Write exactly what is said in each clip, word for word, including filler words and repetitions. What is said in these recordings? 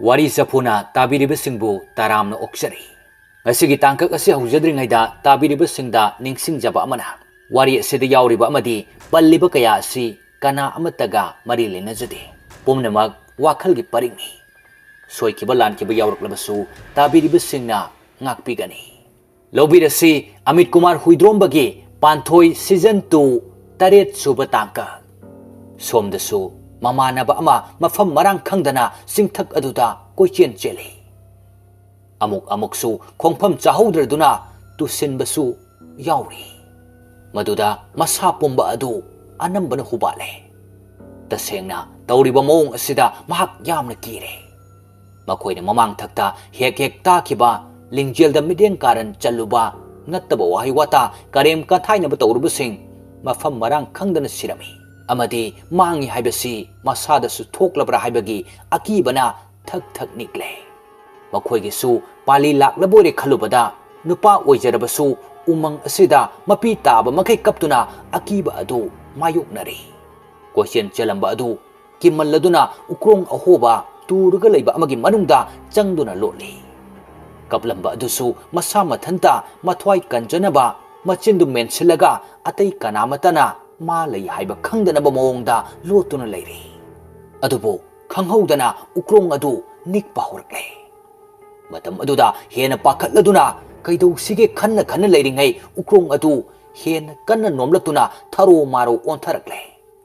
ꯋꯥꯔꯤ ꯆꯐꯨꯅ ꯇꯥꯕꯤꯔꯤꯕꯁꯤꯡꯕꯨ ꯇꯔꯥꯝꯅ ꯑꯣꯛꯆꯔꯤ꯫ ꯉꯁꯤꯒꯤ ꯇꯥꯡꯀꯛ ꯑꯁꯤ ꯍꯧꯖꯗ꯭ꯔꯤꯉꯩꯗ ꯇꯥꯕꯤꯔꯤꯕꯁꯤꯡꯗ ꯅꯤꯡꯁꯤꯡꯖꯕ ꯑꯃꯅ, ꯋꯥꯔꯤ ꯑꯁꯤꯗ ꯌꯥꯎꯔꯤꯕ ꯑꯃꯗꯤ ꯄꯜꯂꯤꯕ ꯀꯌꯥ ꯑꯁꯤ ꯀꯅꯥ ꯑꯃꯠꯇꯒ ꯃꯔꯤ ꯂꯩꯅꯖꯗꯦ꯫ ꯄꯨꯝꯅꯃꯛ ꯋꯥꯈꯜꯒꯤ ꯄꯔꯤꯡꯅꯤ꯫ ꯁꯣꯏꯈꯤꯕ ꯂꯥꯟꯈꯤꯕ ꯌꯥꯎꯔꯛꯂꯕꯁꯨ ꯇꯥꯕꯤꯔꯤꯕꯁꯤꯡꯅ ꯉꯥꯛꯄꯤꯒꯅꯤ꯫ ꯂꯧꯕꯤꯔꯁꯤ ꯑꯃꯤꯠ ꯀꯨꯃꯥꯔ ꯍꯨꯏꯗ꯭ꯔꯣꯝꯕꯒꯤ ꯄꯥꯟꯊꯣꯏ season two ꯇꯔꯦꯠ ꯁꯨꯕ ꯇꯥꯡꯀꯛ꯫ ꯁꯣꯝꯗꯁꯨ ꯃꯃꯥꯟꯅꯕ ꯑꯃ ꯃꯐꯝ ꯃꯔꯥꯡ ꯈꯪꯗꯅ ꯆꯤꯡꯊꯛ ꯑꯗꯨꯗ ꯀꯣꯏꯆꯦꯟ ꯆꯦꯜꯂꯤ꯫ ꯑꯃꯨꯛ ꯑꯃꯨꯛꯁꯨ ꯈꯣꯡꯐꯝ ꯆꯥꯍꯧꯗ꯭ꯔꯗꯨꯅ ꯇꯨꯁꯤꯟꯕꯁꯨ ꯌꯥꯎꯔꯤ꯫ ꯃꯗꯨꯗ ꯃꯁꯥ ꯄꯨꯝꯕ ꯑꯗꯨ ꯑꯅꯝꯕꯅ ꯍꯨꯕꯥꯠꯂꯦ꯫ ꯇꯁꯦꯡꯅ ꯇꯧꯔꯤꯕ ꯃꯑꯣꯡ ꯑꯁꯤꯗ ꯃꯍꯥꯛ ꯌꯥꯝꯅ ꯀꯤꯔꯦ꯫ ꯃꯈꯣꯏꯅ ꯃꯃꯥꯡ ꯊꯛꯇ ꯍꯦꯛ ꯍꯦꯛ ꯇꯥꯈꯤꯕ ꯂꯤꯡꯖꯦꯜꯗ ꯃꯤꯠꯌꯦꯡ ꯀꯥꯔꯟ ꯆꯜꯂꯨꯕ, ꯅꯠꯇꯕ ꯋꯥꯍꯩ ꯋꯥꯇꯥ ꯀꯔꯦꯝ ꯀꯊꯥꯏꯅꯕ ꯇꯧꯔꯨꯕꯁꯤꯡ ꯃꯐꯝ ꯃꯔꯥꯡ ꯈꯪꯗꯅ ꯁꯤꯔꯝꯃꯤ꯫ ꯑꯃꯗꯤ ꯃꯥꯡꯉꯤ ꯍꯥꯏꯕꯁꯤ ꯃꯁꯥꯗꯁꯨ ꯊꯣꯛꯂꯕ꯭ꯔꯥ ꯍꯥꯏꯕꯒꯤ ꯑꯀꯤꯕꯅ ꯊꯛ ꯊꯛ ꯅꯤꯛꯂꯦ꯫ ꯃꯈꯣꯏꯒꯤꯁꯨ ꯄꯥꯂꯤ ꯂꯥꯛꯂꯕꯣꯏꯔꯦ ꯈꯜꯂꯨꯕꯗ, ꯅꯨꯄꯥ ꯑꯣꯏꯖꯔꯕꯁꯨ ꯎꯃꯪ ꯑꯁꯤꯗ ꯃꯄꯤ ꯇꯥꯕ ꯃꯈꯩ ꯀꯞꯇꯨꯅ ꯑꯀꯤꯕ ꯑꯗꯨ ꯃꯥꯌꯣꯛꯅꯔꯤ꯫ ꯀꯣꯏꯆꯦꯟ ꯆꯦꯜꯂꯝꯕ ꯑꯗꯨ ꯀꯤꯃꯜꯂꯗꯨꯅ ꯎꯀ꯭ꯔꯣꯡ ꯑꯍꯣꯕ ꯇꯨꯔꯒ ꯂꯩꯕ ꯑꯃꯒꯤ ꯃꯅꯨꯡꯗ ꯆꯪꯗꯨꯅ ꯂꯣꯠꯂꯤ꯫ ꯀꯞꯂꯝꯕ ꯑꯗꯨꯁꯨ ꯃꯁꯥ ꯃꯊꯟꯇ ꯃꯊ꯭ꯋꯥꯏ ꯀꯟꯖꯅꯕ ꯃꯆꯤꯟꯗꯨ ꯃꯦꯟꯁꯤꯜꯂꯒ ꯑꯇꯩ ꯀꯅꯥꯃꯠꯇꯅ ꯃꯥ ꯂꯩ ꯍꯥꯏꯕ ꯈꯪꯗꯅꯕ ꯃꯑꯣꯡꯗ ꯂꯣꯠꯇꯨꯅ ꯂꯩꯔꯤ꯫ ꯑꯗꯨꯕꯨ ꯈꯪꯍꯧꯗꯅ ꯎꯀ꯭ꯔꯣꯡ ꯑꯗꯨ ꯅꯤꯛꯄ ꯍꯧꯔꯛꯂꯦ꯫ ꯃꯇꯝ ꯑꯗꯨꯗ ꯍꯦꯟꯅ ꯄꯥꯈꯠꯂꯗꯨꯅ ꯀꯩꯗꯧꯁꯤꯒꯦ ꯈꯟꯅ ꯈꯟꯅ ꯂꯩꯔꯤꯉꯩ ꯎꯀ꯭ꯔꯣꯡ ꯑꯗꯨ ꯍꯦꯟꯅ ꯀꯟꯅ ꯅꯣꯝꯂꯛꯇꯨꯅ ꯊꯔꯣ ꯃꯥꯔꯣ ꯑꯣꯟꯊꯔꯛꯂꯦ꯫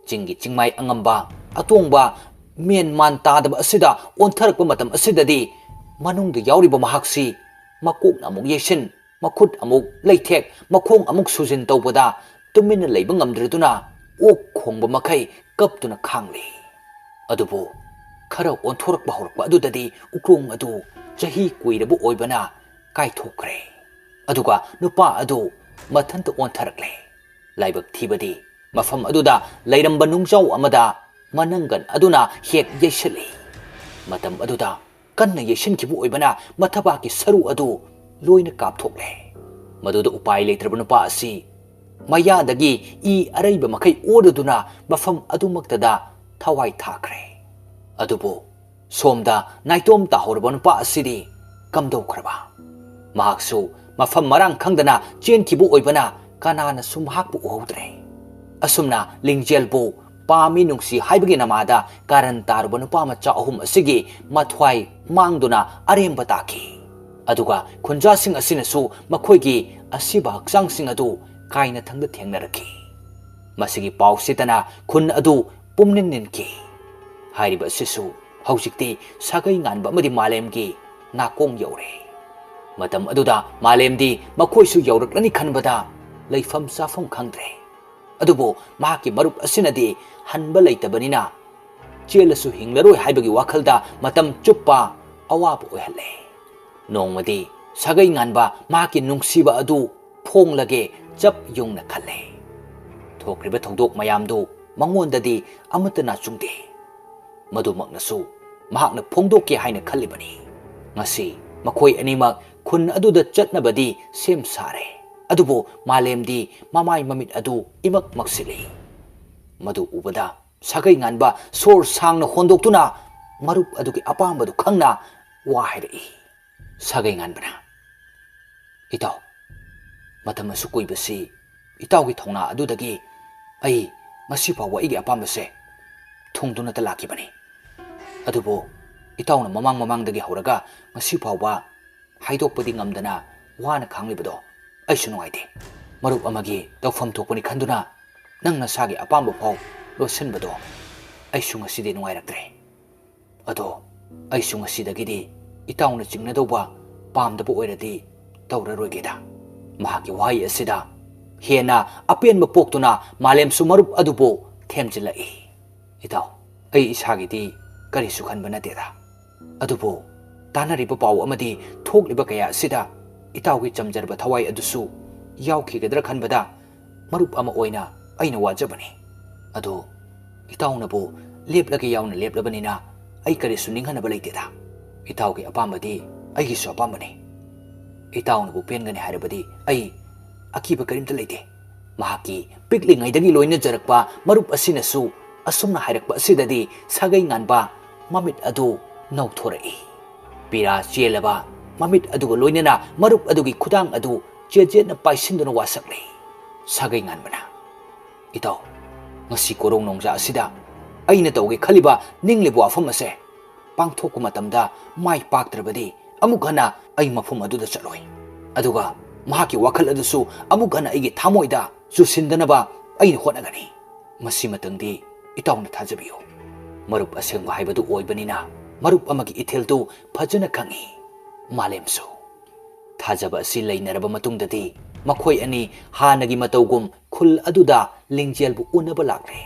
ꯆꯤꯡꯒꯤ ꯆꯤꯡꯃꯥꯏ ꯑꯉꯝꯕ, ꯑꯇꯣꯡꯕ, ꯃꯦꯟ ꯃꯥꯟ ꯇꯥꯗꯕ ꯑꯁꯤꯗ ꯑꯣꯟꯊꯔꯛꯄ ꯃꯇꯝ ꯑꯁꯤꯗꯗꯤ ꯃꯅꯨꯡꯗ ꯌꯥꯎꯔꯤꯕ ꯃꯍꯥꯛꯁꯤ ꯃꯀꯣꯛꯅ ꯑꯃꯨꯛ ꯌꯩꯁꯤꯟ, ꯃꯈꯨꯠ ꯑꯃꯨꯛ ꯂꯩꯊꯦꯛ, ꯃꯈꯣꯡ ꯑꯃꯨꯛ ꯁꯨꯖꯤꯟ ꯇꯧꯕꯗ ꯇꯨꯃꯤꯟꯅ ꯂꯩꯕ ꯉꯝꯗ꯭ꯔꯗꯨꯅ ꯑꯣꯛ ꯈꯣꯡꯕ ꯃꯈꯩ ꯀꯞꯇꯨꯅ ꯈꯥꯡꯂꯤ꯫ ꯑꯗꯨꯕꯨ ꯈꯔ ꯑꯣꯟꯊꯣꯔꯛꯄ ꯍꯧꯔꯛꯄ ꯑꯗꯨꯗꯗꯤ ꯎꯀ꯭ꯔꯣꯡ ꯑꯗꯨ ꯆꯍꯤ ꯀꯨꯏꯔꯕ ꯑꯣꯏꯕꯅ ꯀꯥꯏꯊꯣꯛꯈ꯭ꯔꯦ꯫ ꯑꯗꯨꯒ ꯅꯨꯄꯥ ꯑꯗꯨ ꯃꯊꯟꯇ ꯑꯣꯟꯊꯔꯛꯂꯦ꯫ ꯂꯥꯏꯕꯛ ꯊꯤꯕꯗꯤ ꯃꯐꯝ ꯑꯗꯨꯗ ꯂꯩꯔꯝꯕ ꯅꯨꯡꯖꯥꯎ ꯑꯃꯗ ꯃꯅꯪꯒꯟ ꯑꯗꯨꯅ ꯍꯦꯛ ꯌꯩꯁꯤꯜꯂꯤ꯫ ꯃꯇꯝ ꯑꯗꯨꯗ ꯀꯟꯅ ꯌꯩꯁꯤꯟꯈꯤꯕ ꯑꯣꯏꯕꯅ ꯃꯊꯕꯥꯛꯀꯤ ꯁꯔꯨ ꯑꯗꯨ ꯂꯣꯏꯅ ꯀꯥꯞꯊꯣꯛꯂꯦ꯫ ꯃꯗꯨꯗ ꯎꯄꯥꯏ ꯂꯩꯇ꯭ꯔꯕ ꯅꯨꯄꯥ ꯑꯁꯤ ꯃꯌꯥꯗꯒꯤ ꯏ ꯑꯔꯩꯕ ꯃꯈꯩ ꯑꯣꯔꯗꯨꯅ ꯃꯐꯝ ꯑꯗꯨꯃꯛꯇꯗ ꯊꯋꯥꯏ ꯊꯥꯈ꯭ꯔꯦ꯫ ꯑꯗꯨꯕꯨ ꯁꯣꯝꯗ ꯅꯥꯏꯇꯣꯝ ꯇꯥꯍꯧꯔꯕ ꯅꯨꯄꯥ ꯑꯁꯤꯗꯤ ꯀꯝꯗꯧꯈ꯭ꯔꯕ? ꯃꯍꯥꯛꯁꯨ ꯃꯐꯝ ꯃꯔꯥꯡ ꯈꯪꯗꯅ ꯆꯦꯟꯈꯤꯕ ꯑꯣꯏꯕꯅ ꯀꯅꯥꯅꯁꯨ ꯃꯍꯥꯛꯄꯨ ꯎꯍꯧꯗ꯭ꯔꯦ꯫ ꯑꯁꯨꯝꯅ ꯂꯤꯡꯖꯦꯜꯕꯨ ꯄꯥꯝꯃꯤ ꯅꯨꯡꯁꯤ ꯍꯥꯏꯕꯒꯤ ꯅꯃꯥꯗ ꯀꯥꯔꯟ ꯇꯥꯔꯨꯕ ꯅꯨꯄꯥ ꯃꯆꯥ ꯑꯍꯨꯝ ꯑꯁꯤꯒꯤ ꯃꯊ꯭ꯋꯥꯏ ꯃꯥꯡꯗꯨꯅ ꯑꯔꯦꯝꯕ ꯇꯥꯈꯤ꯫ ꯑꯗꯨꯒ ꯈꯨꯟꯖꯥꯁꯤꯡ ꯑꯁꯤꯅꯁꯨ ꯃꯈꯣꯏꯒꯤ ꯑꯁꯤꯕ ꯍꯛꯆꯥꯡꯁꯤꯡ ꯑꯗꯨ ꯀꯥꯏꯅꯊꯪꯗ ꯊꯦꯡꯅꯔꯛꯈꯤ꯫ ꯃꯁꯤꯒꯤ ꯄꯥꯎꯁꯤꯇꯅ ꯈꯨꯟ ꯑꯗꯨ ꯄꯨꯝꯅꯤꯟ ꯅꯤꯟꯈꯤ꯫ ꯍꯥꯏꯔꯤꯕ ꯑꯁꯤꯁꯨ ꯍꯧꯖꯤꯛꯇꯤ ꯁꯥꯒꯩ ꯉꯥꯟꯕ ꯑꯃꯗꯤ ꯃꯥꯂꯦꯝꯒꯤ ꯅꯥꯀꯣꯡ ꯌꯧꯔꯦ꯫ ꯃꯇꯝ ꯑꯗꯨꯗ ꯃꯥꯂꯦꯝꯗꯤ ꯃꯈꯣꯏꯁꯨ ꯌꯧꯔꯛꯂꯅꯤ ꯈꯟꯕꯗ ꯂꯩꯐꯝ ꯆꯥꯐꯝ ꯈꯪꯗ꯭ꯔꯦ꯫ ꯑꯗꯨꯕꯨ ꯃꯍꯥꯛꯀꯤ ꯃꯔꯨꯞ ꯑꯁꯤꯅꯗꯤ ꯍꯟꯕ ꯂꯩꯇꯕꯅꯤꯅ ꯆꯦꯜꯂꯁꯨ ꯍꯤꯡꯂꯔꯣꯏ ꯍꯥꯏꯕꯒꯤ ꯋꯥꯈꯜꯗ ꯃꯇꯝ ꯆꯨꯞꯄ ꯑꯋꯥꯕ ꯑꯣꯏꯍꯜꯂꯦ꯫ ꯅꯣꯡꯃꯗꯤ ꯁꯥꯒꯩ ꯉꯥꯟꯕ ꯃꯍꯥꯛꯀꯤ ꯅꯨꯡꯁꯤꯕ ꯑꯗꯨ ꯐꯣꯡꯂꯒꯦ ꯆꯞ ꯌꯨꯡꯅ ꯈꯜꯂꯦ꯫ ꯊꯣꯛꯈ꯭ꯔꯤꯕ ꯊꯧꯗꯣꯛ ꯃꯌꯥꯝꯗꯨ ꯃꯉꯣꯟꯗꯗꯤ ꯑꯃꯠꯇ ꯅꯥꯆꯨꯡꯗꯦ꯫ ꯃꯗꯨꯃꯛꯅꯁꯨ ꯃꯍꯥꯛꯅ ꯐꯣꯡꯗꯣꯛꯀꯦ ꯍꯥꯏꯅ ꯈꯜꯂꯤꯕꯅꯤ꯫ ꯉꯁꯤ ꯃꯈꯣꯏ ꯑꯅꯤꯃꯛ ꯈꯨꯟ ꯑꯗꯨꯗ ꯆꯠꯅꯕꯗꯤ ꯁꯦꯝ ꯁꯥꯔꯦ꯫ ꯑꯗꯨꯕꯨ ꯃꯥꯂꯦꯝꯗꯤ ꯃꯃꯥꯏ ꯃꯃꯤꯠ ꯑꯗꯨ ꯏꯃꯛ ꯃꯛꯁꯤꯜꯂꯤ꯫ ꯃꯗꯨ ꯎꯕꯗ ꯁꯥꯒꯩ ꯉꯥꯟꯕ ꯁꯣꯔ ꯁꯥꯡꯅ ꯍꯣꯟꯗꯣꯛꯇꯨꯅ ꯃꯔꯨꯞ ꯑꯗꯨꯒꯤ ꯑꯄꯥꯝꯕꯗꯨ ꯈꯪꯅ ꯋꯥ ꯍꯥꯏꯔꯛꯏ꯫ ꯁꯥꯒꯩ ꯉꯥꯟꯕꯅ, "ꯏꯇꯥꯎ, ꯃꯇꯝ ꯑꯁꯨꯛ ꯀꯨꯏꯕꯁꯤ ꯏꯇꯥꯎꯒꯤ ꯊꯧꯅꯥ ꯑꯗꯨꯗꯒꯤ ꯑꯩ ꯉꯁꯤ ꯐꯥꯎꯕ ꯑꯩꯒꯤ ꯑꯄꯥꯝꯕꯁꯦ ꯊꯨꯡꯗꯨꯅꯇ ꯂꯥꯛꯈꯤꯕꯅꯤ꯫ ꯑꯗꯨꯕꯨ ꯏꯇꯥꯎꯅ ꯃꯃꯥꯡ ꯃꯃꯥꯡꯗꯒꯤ ꯍꯧꯔꯒ ꯉꯁꯤ ꯐꯥꯎꯕ ꯍꯥꯏꯗꯣꯛꯄꯗꯤ ꯉꯝꯗꯅ ꯋꯥꯅ ꯈꯥꯡꯂꯤꯕꯗꯣ ꯑꯩꯁꯨ ꯅꯨꯡꯉꯥꯏꯇꯦ꯫ ꯃꯔꯨꯞ ꯑꯃꯒꯤ ꯇꯧꯐꯝ ꯊꯣꯛꯄꯅꯤ ꯈꯟꯗꯨꯅ ꯅꯪ ꯅꯁꯥꯒꯤ ꯑꯄꯥꯝꯕ ꯐꯥꯎ ꯂꯣꯠꯁꯤꯟꯕꯗꯣ ꯑꯩꯁꯨ ꯉꯁꯤꯗꯤ ꯅꯨꯡꯉꯥꯏꯔꯛꯇ꯭ꯔꯦ꯫ ꯑꯗꯣ ꯑꯩꯁꯨ ꯉꯁꯤꯗꯒꯤꯗꯤ ꯏꯇꯥꯎꯅ ꯆꯤꯡꯅꯗꯧꯕ ꯄꯥꯝꯗꯕ ꯑꯣꯏꯔꯗꯤ ꯇꯧꯔꯔꯣꯏꯒꯦꯗ꯫" ꯃꯍꯥꯛꯀꯤ ꯋꯥꯍꯩ ꯑꯁꯤꯗ ꯍꯦꯟꯅ ꯑꯄꯦꯟꯕ ꯄꯣꯛꯇꯨꯅ ꯃꯥꯂꯦꯝꯁꯨ ꯃꯔꯨꯞ ꯑꯗꯨꯕꯨ ꯊꯦꯝꯖꯤꯜꯂꯛꯏ꯫ "ꯏꯇꯥꯎ, ꯑꯩ ꯏꯁꯥꯒꯤꯗꯤ ꯀꯔꯤꯁꯨ ꯈꯟꯕ ꯅꯠꯇꯦꯗ꯫ ꯑꯗꯨꯕꯨ ꯇꯥꯅꯔꯤꯕ ꯄꯥꯎ ꯑꯃꯗꯤ ꯊꯣꯛꯂꯤꯕ ꯀꯌꯥ ꯑꯁꯤꯗ ꯏꯇꯥꯎꯒꯤ ꯆꯝꯖꯔꯕ ꯊꯋꯥꯏ ꯑꯗꯨꯁꯨ ꯌꯥꯎꯈꯤꯒꯗ꯭ꯔꯥ ꯈꯟꯕꯗ ꯃꯔꯨꯞ ꯑꯃ ꯑꯣꯏꯅ ꯑꯩꯅ ꯋꯥꯖꯕꯅꯤ꯫ ꯑꯗꯣ ꯏꯇꯥꯎꯅꯕꯨ ꯂꯦꯞꯂꯒꯦ ꯌꯥꯎꯅ ꯂꯦꯞꯂꯕꯅꯤꯅ ꯑꯩ ꯀꯔꯤꯁꯨ ꯅꯤꯡꯍꯟꯅꯕ ꯂꯩꯇꯦꯗ꯫ ꯏꯇꯥꯎꯒꯤ ꯑꯄꯥꯝꯕꯗꯤ ꯑꯩꯒꯤꯁꯨ ꯑꯄꯥꯝꯕꯅꯤ꯫ ꯏꯇꯥꯎꯅꯕꯨ ꯄꯦꯟꯒꯅꯤ ꯍꯥꯏꯔꯕꯗꯤ ꯑꯩ ꯑꯀꯤꯕ ꯀꯔꯤꯝꯇ ꯂꯩꯇꯦ꯫" ꯃꯍꯥꯛꯀꯤ ꯄꯤꯛꯂꯤꯉꯩꯗꯒꯤ ꯂꯣꯏꯅꯖꯔꯛꯄ ꯃꯔꯨꯞ ꯑꯁꯤꯅꯁꯨ ꯑꯁꯨꯝꯅ ꯍꯥꯏꯔꯛꯄ ꯑꯁꯤꯗꯗꯤ ꯁꯥꯒꯩ ꯉꯥꯟꯕ ꯃꯃꯤꯠ ꯑꯗꯨ ꯅꯧꯊꯣꯔꯛꯏ꯫ ꯄꯤꯔꯥ ꯆꯦꯜꯂꯕ ꯃꯃꯤꯠ ꯑꯗꯨꯒ ꯂꯣꯏꯅꯅ ꯃꯔꯨꯞ ꯑꯗꯨꯒꯤ ꯈꯨꯗꯥꯡ ꯑꯗꯨ ꯆꯦꯠ ꯆꯦꯠꯅ ꯄꯥꯏꯁꯤꯟꯗꯨꯅ ꯋꯥꯁꯛꯂꯦ꯫ ꯁꯥꯒꯩ ꯉꯥꯟꯕꯅ, "ꯏꯇꯥꯎ, ꯉꯁꯤ ꯀꯣꯔꯧ ꯅꯣꯡꯖꯥ ꯑꯁꯤꯗ ꯑꯩꯅ ꯇꯧꯒꯦ ꯈꯜꯂꯤꯕ ꯅꯤꯡꯂꯤꯕ ꯋꯥꯐꯝ ꯑꯁꯦ ꯄꯥꯡꯊꯣꯛꯄ ꯃꯇꯝꯗ ꯃꯥꯏ ꯄꯥꯛꯇ꯭ꯔꯕꯗꯤ ꯑꯃꯨꯛ ꯍꯟꯅ ꯑꯩ ꯃꯐꯝ ꯑꯗꯨꯗ ꯆꯠꯂꯣꯏ꯫ ꯑꯗꯨꯒ ꯃꯍꯥꯛꯀꯤ ꯋꯥꯈꯜ ꯑꯗꯨꯁꯨ ꯑꯃꯨꯛ ꯍꯟꯅ ꯑꯩꯒꯤ ꯊꯃꯣꯏꯗ ꯆꯨꯁꯤꯟꯗꯅꯕ ꯑꯩꯅ ꯍꯣꯠꯅꯒꯅꯤ꯫ ꯃꯁꯤꯃꯇꯪꯗꯤ ꯏꯇꯥꯎꯅ ꯊꯥꯖꯕꯤꯌꯨ꯫" ꯃꯔꯨꯞ ꯑꯁꯦꯡꯕ ꯍꯥꯏꯕꯗꯨ ꯑꯣꯏꯕꯅꯤꯅ ꯃꯔꯨꯞ ꯑꯃꯒꯤ ꯏꯊꯤꯜꯗꯨ ꯐꯖꯅ ꯈꯪꯏ꯫ ꯃꯥꯂꯦꯝꯁꯨ꯫ ꯊꯥꯖꯕ ꯑꯁꯤ ꯂꯩꯅꯔꯕ ꯃꯇꯨꯡꯗꯗꯤ ꯃꯈꯣꯏ ꯑꯅꯤ ꯍꯥꯟꯅꯒꯤ ꯃꯇꯧꯒꯨꯝ ꯈꯨꯜ ꯑꯗꯨꯗ ꯂꯤꯡꯖꯦꯜꯕꯨ ꯎꯅꯕ ꯂꯥꯛꯂꯦ꯫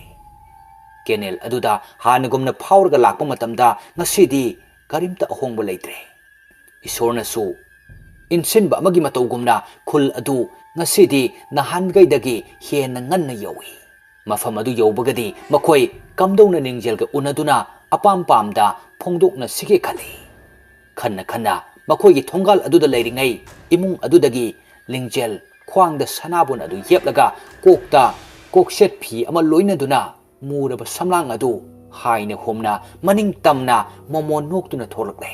ꯀꯦꯅꯦꯜ ꯑꯗꯨꯗ ꯍꯥꯟꯅꯒꯨꯝꯅ ꯐꯥꯎꯔꯒ ꯂꯥꯛꯄ ꯃꯇꯝꯗ ꯉꯁꯤꯗꯤ ꯀꯔꯤꯝꯇ ꯑꯍꯣꯡꯕ ꯂꯩꯇ꯭ꯔꯦ꯫ ꯏꯁꯣꯔꯅꯁꯨ ꯏꯟꯁꯤꯟꯕ ꯑꯃꯒꯤ ꯃꯇꯧꯒꯨꯝꯅ ꯈꯨꯜ ꯑꯗꯨ ꯉꯁꯤꯗꯤ ꯅꯍꯥꯟꯒꯩꯗꯒꯤ ꯍꯦꯟꯅ ꯉꯟꯅ ꯌꯧꯏ꯫ ꯃꯐꯝ ꯑꯗꯨ ꯌꯧꯕꯒꯗꯤ ꯃꯈꯣꯏ ꯀꯝꯗꯧꯅ ꯂꯤꯡꯖꯦꯜꯒ ꯎꯅꯗꯨꯅ ꯑꯄꯥꯝ ꯄꯥꯝꯗ ꯐꯣꯡꯗꯣꯛꯅꯁꯤꯒꯦ ꯈꯜꯂꯤ꯫ ꯈꯟꯅ ꯈꯟꯅ ꯃꯈꯣꯏꯒꯤ ꯊꯣꯡꯒꯥꯜ ꯑꯗꯨꯗ ꯂꯩꯔꯤꯉꯩ ꯏꯃꯨꯡ ꯑꯗꯨꯗꯒꯤ ꯂꯤꯡꯖꯦꯜ ꯈ꯭ꯋꯥꯡꯗ ꯁꯅꯥꯕꯨꯟ ꯑꯗꯨ ꯌꯦꯞꯂꯒ ꯀꯣꯛꯇ ꯀꯣꯛꯁꯦꯠ ꯐꯤ ꯑꯃ ꯂꯣꯏꯅꯗꯨꯅ ꯃꯨꯔꯕ ꯁꯝꯂꯥꯡ ꯑꯗꯨ ꯍꯥꯏꯅ ꯍꯨꯝꯅ ꯃꯅꯤꯡ ꯇꯝꯅ ꯃꯣꯃꯣꯟ ꯅꯣꯛꯇꯨꯅ ꯊꯣꯛꯂꯛꯂꯦ꯫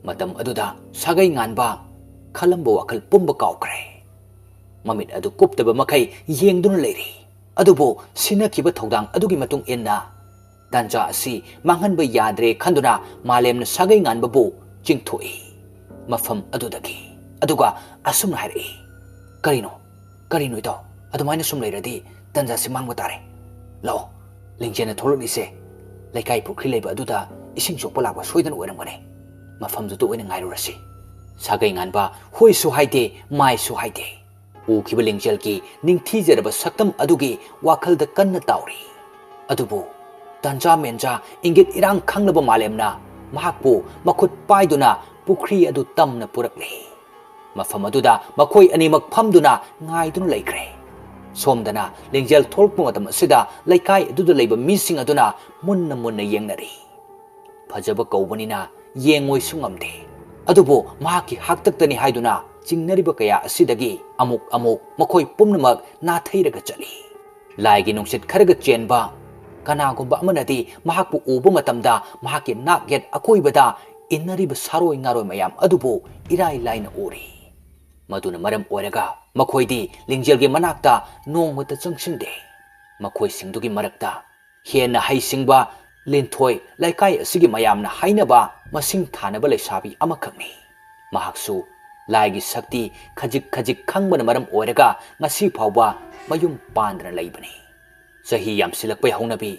ꯃꯇꯝ ꯑꯗꯨꯗ ꯁꯥꯒꯩ ꯉꯥꯟꯕ ꯈꯜꯂꯝꯕ ꯋꯥꯈꯜ ꯄꯨꯝꯕ ꯀꯥꯎꯈ꯭ꯔꯦ꯫ ꯃꯃꯤꯠ ꯑꯗꯨ ꯀꯨꯞꯇꯕ ꯃꯈꯩ ꯌꯦꯡꯗꯨꯅ ꯂꯩꯔꯤ꯫ ꯑꯗꯨꯕꯨ ꯁꯤꯟꯅꯈꯤꯕ ꯊꯧꯗꯥꯡ ꯑꯗꯨꯒꯤ ꯃꯇꯨꯡ ꯏꯟꯅ ꯇꯥꯟꯖꯥ ꯑꯁꯤ ꯃꯥꯡꯍꯟꯕ ꯌꯥꯗ꯭ꯔꯦ ꯈꯟꯗꯨꯅ ꯃꯥꯂꯦꯝꯅ ꯁꯥꯒꯩ ꯉꯥꯟꯕꯕꯨ ꯆꯤꯡꯊꯣꯛꯏ ꯃꯐꯝ ꯑꯗꯨꯗꯒꯤ꯫ ꯑꯗꯨꯒ ꯑꯁꯨꯝꯅ ꯍꯥꯏꯔꯛꯏ, "ꯀꯔꯤꯅꯣ? ꯀꯔꯤꯅꯣ ꯏꯇꯥꯎ? ꯑꯗꯨꯃꯥꯏꯅ ꯁꯨꯝ ꯂꯩꯔꯗꯤ ꯇꯟꯖꯥꯁꯤ ꯃꯥꯡꯕ ꯇꯥꯔꯦ꯫ ꯂꯥꯛꯑꯣ, ꯂꯤꯡꯖꯦꯜꯅ ꯊꯣꯛꯂꯛꯂꯤꯁꯦ ꯂꯩꯀꯥꯏ ꯄꯨꯈ꯭ꯔꯤ ꯂꯩꯕ ꯑꯗꯨꯗ ꯏꯁꯤꯡ ꯁꯣꯛꯄ ꯂꯥꯛꯄ ꯁꯣꯏꯗꯅ ꯑꯣꯏꯔꯝꯒꯅꯤ꯫ ꯃꯐꯝꯗꯨꯗ ꯑꯣꯏꯅ ꯉꯥꯏꯔꯨꯔꯁꯤ꯫" ꯁꯥꯒꯩ ꯉꯥꯟꯕ ꯍꯣꯏꯁꯨ ꯍꯥꯏꯗꯦ, ꯃꯥꯏꯁꯨ ꯍꯥꯏꯗꯦ꯫ ꯎꯈꯤꯕ ꯂꯤꯡꯖꯦꯜꯒꯤ ꯅꯤꯡꯊꯤꯖꯔꯕ ꯁꯛꯇꯝ ꯑꯗꯨꯒꯤ ꯋꯥꯈꯜꯗ ꯀꯟꯅ ꯇꯥꯎꯔꯤ꯫ ꯑꯗꯨꯕꯨ ꯇꯟꯖꯥ ꯃꯦꯟꯖꯥ, ꯏꯪꯒꯤꯠ ꯏꯔꯥꯡ ꯈꯪꯂꯕ ꯃꯥꯂꯦꯝꯅ ꯃꯍꯥꯛꯄꯨ ꯃꯈꯨꯠ ꯄꯥꯏꯗꯨꯅ ꯄꯨꯈ꯭ꯔꯤ ꯑꯗꯨ ꯇꯝꯅ ꯄꯨꯔꯛꯂꯦ꯫ ꯃꯐꯝ ꯑꯗꯨꯗ ꯃꯈꯣꯏ ꯑꯅꯤꯃꯛ ꯐꯝꯗꯨꯅ ꯉꯥꯏꯗꯨꯅ ꯂꯩꯈ꯭ꯔꯦ꯫ ꯁꯣꯝꯗꯅ ꯂꯤꯡꯖꯦꯜ ꯊꯣꯛꯂꯛꯄ ꯃꯇꯝ ꯑꯁꯤꯗ ꯂꯩꯀꯥꯏ ꯑꯗꯨꯗ ꯂꯩꯕ ꯃꯤꯁꯤꯡ ꯑꯗꯨꯅ ꯃꯨꯟꯅ ꯃꯨꯟꯅ ꯌꯦꯡꯅꯔꯤ꯫ ꯐꯖꯕ ꯀꯧꯕꯅꯤꯅ ꯌꯦꯡꯉꯣꯏꯁꯨ ꯉꯝꯗꯦ꯫ ꯑꯗꯨꯕꯨ ꯃꯍꯥꯛꯀꯤ ꯍꯥꯛꯇꯛꯇꯅꯤ ꯍꯥꯏꯗꯨꯅ ꯆꯤꯡꯅꯔꯤꯕ ꯀꯌꯥ ꯑꯁꯤꯗꯒꯤ ꯑꯃꯨꯛ ꯑꯃꯨꯛ ꯃꯈꯣꯏ ꯄꯨꯝꯅꯃꯛ ꯅꯥꯊꯩꯔꯒ ꯆꯠꯂꯤ꯫ ꯂꯥꯏꯒꯤ ꯅꯨꯡꯁꯤꯠ ꯈꯔꯒ ꯆꯦꯟꯕ ꯀꯅꯥꯒꯨꯝꯕ ꯑꯃꯅꯗꯤ ꯃꯍꯥꯛꯄꯨ ꯎꯕ ꯃꯇꯝꯗ ꯃꯍꯥꯛꯀꯤ ꯅꯥꯛ ꯌꯦꯠ ꯑꯀꯣꯏꯕꯗ ꯏꯟꯅꯔꯤꯕ ꯁꯥꯔꯣꯏ ꯉꯥꯔꯣꯏ ꯃꯌꯥꯝ ꯑꯗꯨꯕꯨ ꯏꯔꯥꯏ ꯂꯥꯏꯅ ꯎꯔꯤ꯫ ꯃꯗꯨꯅ ꯃꯔꯝ ꯑꯣꯏꯔꯒ ꯃꯈꯣꯏꯗꯤ ꯂꯤꯡꯖꯦꯜꯒꯤ ꯃꯅꯥꯛꯇ ꯅꯣꯡꯃꯇ ꯆꯪꯁꯤꯟꯗꯦ꯫ ꯃꯈꯣꯏꯁꯤꯡꯗꯨꯒꯤ ꯃꯔꯛꯇ ꯍꯦꯟꯅ ꯍꯩꯁꯤꯡꯕ ꯂꯤꯟꯊꯣꯏ, ꯂꯩꯀꯥꯏ ꯑꯁꯤꯒꯤ ꯃꯌꯥꯝꯅ ꯍꯥꯏꯅꯕ ꯃꯁꯤꯡ ꯊꯥꯅꯕ ꯂꯩꯁꯥꯕꯤ ꯑꯃꯈꯛꯅꯤ꯫ ꯃꯍꯥꯛꯁꯨ ꯂꯥꯏꯒꯤ ꯁꯛꯇꯤ ꯈꯖꯤꯛ ꯈꯖꯤꯛ ꯈꯪꯕꯅ ꯃꯔꯝ ꯑꯣꯏꯔꯒ ꯉꯁꯤ ꯐꯥꯎꯕ ꯃꯌꯨꯝ ꯄꯥꯟꯗꯅ ꯂꯩꯕꯅꯤ꯫ ꯆꯍꯤ ꯌꯥꯝꯁꯤꯜꯂꯛꯄꯩ ꯍꯧꯅꯕꯤ,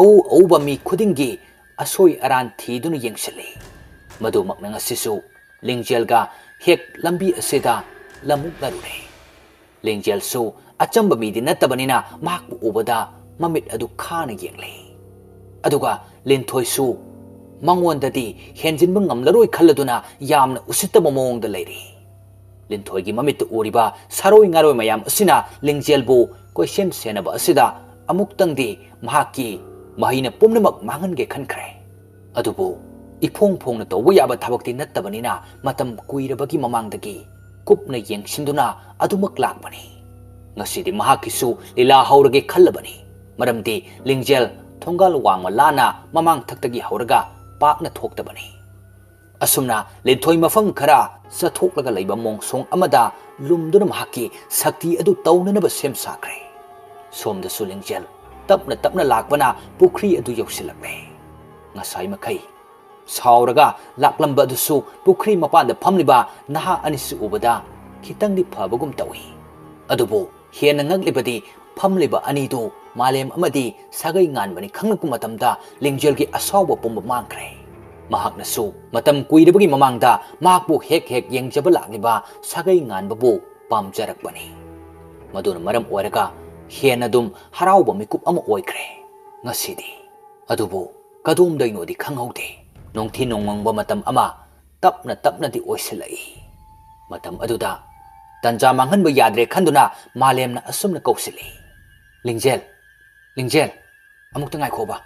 ꯑꯎ ꯑꯎꯕ ꯃꯤ ꯈꯨꯗꯤꯡꯒꯤ ꯑꯁꯣꯏ ꯑꯔꯥꯟ ꯊꯤꯗꯨꯅ ꯌꯦꯡꯁꯤꯜꯂꯤ꯫ ꯃꯗꯨꯃꯛꯅ ꯉꯁꯤꯁꯨ ꯂꯤꯡꯖꯦꯜꯒ ꯍꯦꯛ ꯂꯝꯕꯤ ꯑꯁꯤꯗ ꯂꯝꯃꯨꯛꯅꯔꯨꯔꯦ꯫ ꯂꯤꯡꯖꯦꯜꯁꯨ ꯑꯆꯝꯕ ꯃꯤꯗꯤ ꯅꯠꯇꯕꯅꯤꯅ ꯃꯍꯥꯛꯄꯨ ꯎꯕꯗ ꯃꯃꯤꯠ ꯑꯗꯨ ꯈꯥꯅ ꯌꯦꯡꯂꯤ꯫ ꯑꯗꯨꯒ ꯂꯤꯟꯊꯣꯏꯁꯨ ꯃꯉꯣꯟꯗꯗꯤ ꯍꯦꯟꯖꯤꯟꯕ ꯉꯝꯂꯔꯣꯏ ꯈꯜꯂꯗꯨꯅ ꯌꯥꯝꯅ ꯎꯁꯤꯠꯇꯕ ꯃꯑꯣꯡꯗ ꯂꯩꯔꯤ꯫ ꯂꯤꯟꯊꯣꯏꯒꯤ ꯃꯃꯤꯠꯇ ꯎꯔꯤꯕ ꯁꯥꯔꯣꯏ ꯉꯥꯔꯣꯏ ꯃꯌꯥꯝ ꯑꯁꯤꯅ ꯂꯤꯡꯖꯦꯜꯕꯨ ꯀꯣꯏꯁꯦꯝ ꯁꯦꯟꯅꯕ ꯑꯁꯤꯗ ꯑꯃꯨꯛꯇꯪꯗꯤ ꯃꯍꯥꯛꯀꯤ ꯃꯍꯩꯅ ꯄꯨꯝꯅꯃꯛ ꯃꯥꯡꯍꯟꯒꯦ ꯈꯟꯈ꯭ꯔꯦ꯫ ꯑꯗꯨꯕꯨ ꯏꯐꯣꯡ ꯐꯣꯡꯅ ꯇꯧꯕ ꯌꯥꯕ ꯊꯕꯛꯇꯤ ꯅꯠꯇꯕꯅꯤꯅ ꯃꯇꯝ ꯀꯨꯏꯔꯕꯒꯤ ꯃꯃꯥꯡꯗꯒꯤ ꯀꯨꯞꯅ ꯌꯦꯡꯁꯤꯟꯗꯨꯅ ꯑꯗꯨꯃꯛ ꯂꯥꯛꯄꯅꯤ꯫ ꯉꯁꯤꯗꯤ ꯃꯍꯥꯛꯀꯤꯁꯨ ꯂꯤꯂꯥ ꯍꯧꯔꯒꯦ ꯈꯜꯂꯕꯅꯤ꯫ ꯃꯔꯝꯗꯤ ꯂꯤꯡꯖꯦꯜ ꯊꯣꯡꯒꯥꯜ ꯋꯥꯡꯃ ꯂꯥꯟꯅ ꯃꯃꯥꯡ ꯊꯛꯇꯒꯤ ꯍꯧꯔꯒ ꯄꯥꯛꯅ ꯊꯣꯛꯇꯕꯅꯤ꯫ ꯑꯁꯨꯝꯅ ꯂꯤꯟꯊꯣꯏ ꯃꯐꯝ ꯈꯔ ꯆꯠꯊꯣꯛꯂꯒ ꯂꯩꯕ ꯃꯣꯡꯁꯣꯡ ꯑꯃꯗ ꯂꯨꯝꯗꯨꯅ ꯃꯍꯥꯛꯀꯤ ꯁꯛꯇꯤ ꯑꯗꯨ ꯇꯧꯅꯅꯕ ꯁꯦꯝ ꯁꯥꯈ꯭ꯔꯦ꯫ ꯁꯣꯝꯗꯁꯨ ꯂꯤꯡꯖꯦꯜ ꯇꯞꯅ ꯇꯞꯅ ꯂꯥꯛꯄꯅ ꯄꯨꯈ꯭ꯔꯤ ꯑꯗꯨ ꯌꯧꯁꯤꯜꯂꯛꯂꯦ꯫ ꯉꯁꯥꯏ ꯃꯈꯩ ꯁꯥꯎꯔꯒ ꯂꯥꯛꯂꯝꯕ ꯑꯗꯨꯁꯨ ꯄꯨꯈ꯭ꯔꯤ ꯃꯄꯥꯟꯗ ꯐꯝꯂꯤꯕ ꯅꯍꯥ ꯑꯅꯤꯁꯤ ꯎꯕꯗ ꯈꯤꯇꯪꯗꯤ ꯐꯕꯒꯨꯝ ꯇꯧꯏ꯫ ꯑꯗꯨꯕꯨ ꯍꯦꯟꯅ ꯉꯛꯂꯤꯕꯗꯤ ꯐꯝꯂꯤꯕ ꯑꯅꯤꯗꯨ ꯃꯥꯂꯦꯝ ꯑꯃꯗꯤ ꯁꯥꯒꯩ ꯉꯥꯟꯕꯅꯤ ꯈꯪꯂꯛꯄ ꯃꯇꯝꯗ ꯂꯤꯡꯖꯦꯜꯒꯤ ꯑꯁꯥꯎꯕ ꯄꯨꯝꯕ ꯃꯥꯡꯈ꯭ꯔꯦ꯫ ꯃꯍꯥꯛꯅꯁꯨ ꯃꯇꯝ ꯀꯨꯏꯔꯕꯒꯤ ꯃꯃꯥꯡꯗ ꯃꯍꯥꯛꯄꯨ ꯍꯦꯛ ꯍꯦꯛ ꯌꯦꯡꯖꯕ ꯂꯥꯛꯂꯤꯕ ꯁꯥꯒꯩ ꯉꯥꯟꯕꯕꯨ ꯄꯥꯝꯖꯔꯛꯄꯅꯤ꯫ ꯃꯗꯨꯅ ꯃꯔꯝ ꯑꯣꯏꯔꯒ ꯍꯦꯟꯅ ꯑꯗꯨꯝ ꯍꯔꯥꯎꯕ ꯃꯤꯀꯨꯞ ꯑꯃ ꯑꯣꯏꯈ꯭ꯔꯦ꯫ ꯉꯁꯤꯗꯤ ꯑꯗꯨꯕꯨ ꯀꯗꯣꯝꯗꯩꯅꯣꯗꯤ ꯈꯪꯍꯧꯗꯦ꯫ ꯅꯨꯡꯊꯤꯜ ꯅꯣꯡꯃꯪꯕ ꯃꯇꯝ ꯑꯃ ꯇꯞꯅ ꯇꯞꯅꯗꯤ ꯑꯣꯏꯁꯤꯜꯂꯛꯏ꯫ ꯃꯇꯝ ꯑꯗꯨꯗ ꯇꯟꯖꯥ ꯃꯥꯡꯍꯟꯕ ꯌꯥꯗ꯭ꯔꯦ ꯈꯟꯗꯨꯅ ꯃꯥꯂꯦꯝꯅ ꯑꯁꯨꯝꯅ ꯀꯧꯁꯤꯜꯂꯤ, "ꯂꯤꯡꯖꯦꯜ, ꯂꯤꯡꯖꯦꯜ, ꯑꯃꯨꯛꯇ ꯉꯥꯏꯈꯣꯕ꯫"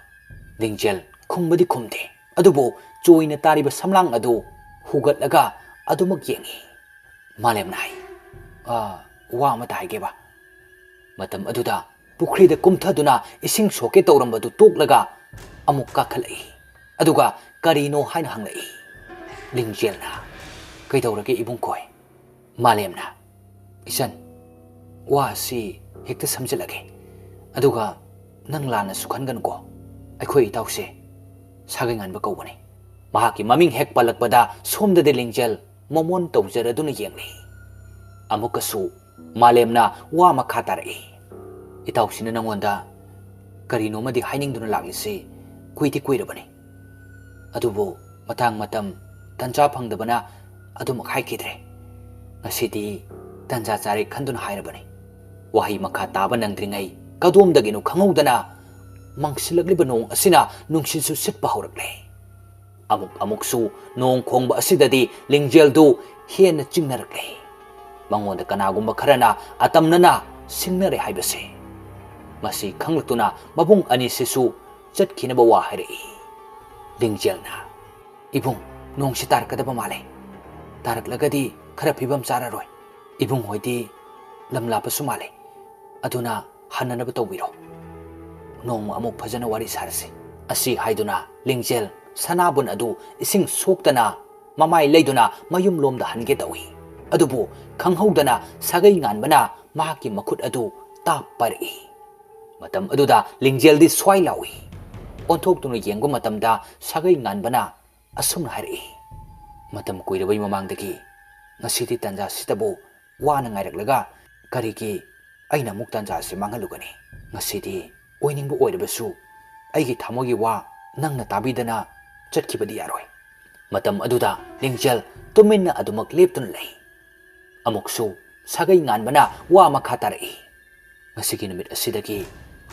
ꯂꯤꯡꯖꯦꯜ ꯈꯨꯝꯕꯗꯤ ꯈꯨꯝꯗꯦ, ꯑꯗꯨꯕꯨ ꯆꯣꯏꯅ ꯇꯥꯔꯤꯕ ꯁꯝꯂꯥꯡ ꯑꯗꯨ ꯍꯨꯒꯠꯂꯒ ꯑꯗꯨꯃꯛ ꯌꯦꯡꯏ꯫ ꯃꯥꯂꯦꯝꯅ ꯍꯥꯏ, "ꯑ, ꯋꯥ ꯑꯃꯇ ꯍꯥꯏꯒꯦꯕ꯫" ꯃꯇꯝ ꯑꯗꯨꯗ ꯄꯨꯈ꯭ꯔꯤꯗ ꯀꯨꯝꯊꯗꯨꯅ ꯏꯁꯤꯡ ꯁꯣꯛꯀꯦ ꯇꯧꯔꯝꯕꯗꯨ ꯇꯣꯛꯂꯒ ꯑꯃꯨꯛ ꯀꯥꯈꯠꯂꯛꯏ꯫ ꯑꯗꯨꯒ ꯀꯔꯤꯅꯣ ꯍꯥꯏꯅ ꯍꯪꯂꯛꯏ꯫ ꯂꯤꯡꯖꯦꯜꯅ, "ꯀꯩꯗꯧꯔꯒꯦ ꯏꯕꯨꯡꯈꯣꯏ?" ꯃꯥꯂꯦꯝꯅ, "ꯏꯆꯟ, ꯋꯥ ꯑꯁꯤ ꯍꯦꯛꯇ ꯁꯝꯖꯤꯜꯂꯒꯦ, ꯑꯗꯨꯒ ꯅꯪ ꯂꯥꯟꯅꯁꯨ ꯈꯟꯒꯅꯨꯀꯣ꯫ ꯑꯩꯈꯣꯏ ꯏꯇꯥꯎꯁꯦ ꯁꯥꯒꯩ ꯉꯥꯟꯕ ꯀꯧꯕꯅꯤ꯫" ꯃꯍꯥꯛꯀꯤ ꯃꯃꯤꯡ ꯍꯦꯛ ꯄꯜꯂꯛꯄꯗ ꯁꯣꯝꯗꯗꯤ ꯂꯤꯡꯖꯦꯜ ꯃꯃꯣꯟ ꯇꯧꯖꯔꯗꯨꯅ ꯌꯦꯡꯂꯤ꯫ ꯑꯃꯨꯛꯀꯁꯨ ꯃꯥꯂꯦꯝꯅ ꯋꯥ ꯃꯈꯥ ꯇꯥꯔꯛꯏ꯫ "ꯏꯇꯥꯎꯁꯤꯅ ꯅꯉꯣꯟꯗ ꯀꯔꯤꯅꯣꯃꯗꯤ ꯍꯥꯏꯅꯤꯡꯗꯨꯅ ꯂꯥꯛꯂꯤꯁꯤ ꯀꯨꯏꯗꯤ ꯀꯨꯏꯔꯕꯅꯤ꯫ ꯑꯗꯨꯕꯨ ꯃꯇꯥꯡ ꯃꯇꯝ ꯇꯟꯖꯥ ꯐꯪꯗꯕꯅ ꯑꯗꯨꯃꯛ ꯍꯥꯏꯈꯤꯗ꯭ꯔꯦ꯫ ꯉꯁꯤꯗꯤ ꯇꯟꯖꯥ ꯆꯥꯔꯦ ꯈꯟꯗꯨꯅ ꯍꯥꯏꯔꯕꯅꯤ꯫" ꯋꯥꯍꯩ ꯃꯈꯥ ꯇꯥꯕ ꯅꯪꯗ꯭ꯔꯤꯉꯩ ꯀꯗꯣꯝꯗꯒꯤꯅꯣ ꯈꯪꯍꯧꯗꯅ ꯃꯪꯁꯤꯜꯂꯛꯂꯤꯕ ꯅꯣꯡ ꯑꯁꯤꯅ ꯅꯨꯡꯁꯤꯠꯁꯨ ꯁꯤꯠꯄ ꯍꯧꯔꯛꯂꯦ꯫ ꯑꯃꯨꯛ ꯑꯃꯨꯛꯁꯨ ꯅꯣꯡ ꯈꯣꯡꯕ ꯑꯁꯤꯗꯗꯤ ꯂꯤꯡꯖꯦꯜꯗꯨ ꯍꯦꯟꯅ ꯆꯤꯡꯅꯔꯛꯂꯦ꯫ ꯃꯉꯣꯟꯗ ꯀꯅꯥꯒꯨꯝꯕ ꯈꯔꯅ ꯑꯇꯝꯅꯅ ꯁꯤꯡꯅꯔꯦ ꯍꯥꯏꯕꯁꯦ꯫ ꯃꯁꯤ ꯈꯪꯂꯛꯇꯨꯅ ꯃꯕꯨꯡ ꯑꯅꯤꯁꯤꯁꯨ ꯆꯠꯈꯤꯅꯕ ꯋꯥ ꯍꯥꯏꯔꯛꯏ꯫ ꯂꯤꯡꯖꯦꯜꯅ, "ꯏꯕꯨꯡ, ꯅꯣꯡꯁꯤ ꯇꯥꯔꯛꯀꯗꯕ ꯃꯥꯜꯂꯦ꯫ ꯇꯥꯔꯛꯂꯒꯗꯤ ꯈꯔ ꯐꯤꯕꯝ ꯆꯥꯔꯔꯣꯏ꯫ ꯏꯕꯨꯡ ꯍꯣꯏꯗꯤ ꯂꯝ ꯂꯥꯞꯄꯁꯨ ꯃꯥꯜꯂꯦ꯫ ꯑꯗꯨꯅ ꯍꯟꯅꯅꯕ ꯇꯧꯕꯤꯔꯣ꯫ ꯅꯣꯡꯃ ꯑꯃꯨꯛ ꯐꯖꯅ ꯋꯥꯔꯤ ꯁꯥꯔꯁꯤ꯫" ꯑꯁꯤ ꯍꯥꯏꯗꯨꯅ ꯂꯤꯡꯖꯦꯜ ꯁꯅꯥꯕꯨꯟ ꯑꯗꯨ ꯏꯁꯤꯡ ꯁꯣꯛꯇꯅ ꯃꯃꯥꯏ ꯂꯩꯗꯨꯅ ꯃꯌꯨꯝꯂꯣꯝꯗ ꯍꯟꯒꯦ ꯇꯧꯏ꯫ ꯑꯗꯨꯕꯨ ꯈꯪꯍꯧꯗꯅ ꯁꯥꯒꯩ ꯉꯥꯟꯕꯅ ꯃꯍꯥꯛꯀꯤ ꯃꯈꯨꯠ ꯑꯗꯨ ꯇꯥꯞ ꯄꯥꯏꯔꯛꯏ꯫ ꯃꯇꯝ ꯑꯗꯨꯗ ꯂꯤꯡꯖꯦꯜꯗꯤ ꯁ꯭ꯋꯥꯏ ꯂꯥꯎꯏ꯫ ꯑꯣꯟꯊꯣꯛꯇꯨꯅ ꯌꯦꯡꯕ ꯃꯇꯝꯗ ꯁꯥꯒꯩ ꯉꯥꯟꯕꯅ ꯑꯁꯨꯝꯅ ꯍꯥꯏꯔꯛꯏ, "ꯃꯇꯝ ꯀꯨꯏꯔꯕꯩ ꯃꯃꯥꯡꯗꯒꯤ ꯉꯁꯤꯗꯤ ꯇꯥꯟꯖꯥꯁꯤꯗꯕꯨ ꯋꯥꯅ ꯉꯥꯏꯔꯛꯂꯒ ꯀꯔꯤꯒꯤ ꯑꯩꯅ ꯑꯃꯨꯛ ꯇꯥꯟꯖꯥ ꯑꯁꯤ ꯃꯥꯡꯍꯜꯂꯨꯒꯅꯤ? ꯉꯁꯤꯗꯤ ꯑꯣꯏꯅꯤꯡꯕ ꯑꯣꯏꯔꯕꯁꯨ ꯑꯩꯒꯤ ꯊꯃꯣꯏꯒꯤ ꯋꯥ ꯅꯪꯅ ꯇꯥꯕꯤꯗꯅ ꯆꯠꯈꯤꯕꯗꯤ ꯌꯥꯔꯣꯏ꯫" ꯃꯇꯝ ꯑꯗꯨꯗ ꯂꯤꯡꯖꯦꯜ ꯇꯨꯃꯤꯟꯅ ꯑꯗꯨꯃꯛ ꯂꯦꯞꯇꯨꯅ ꯂꯩ꯫ ꯑꯃꯨꯛꯁꯨ ꯁꯥꯒꯩ ꯉꯥꯟꯕꯅ ꯋꯥ ꯃꯈꯥ ꯇꯥꯔꯛꯏ, "ꯉꯁꯤꯒꯤ ꯅꯨꯃꯤꯠ ꯑꯁꯤꯗꯒꯤ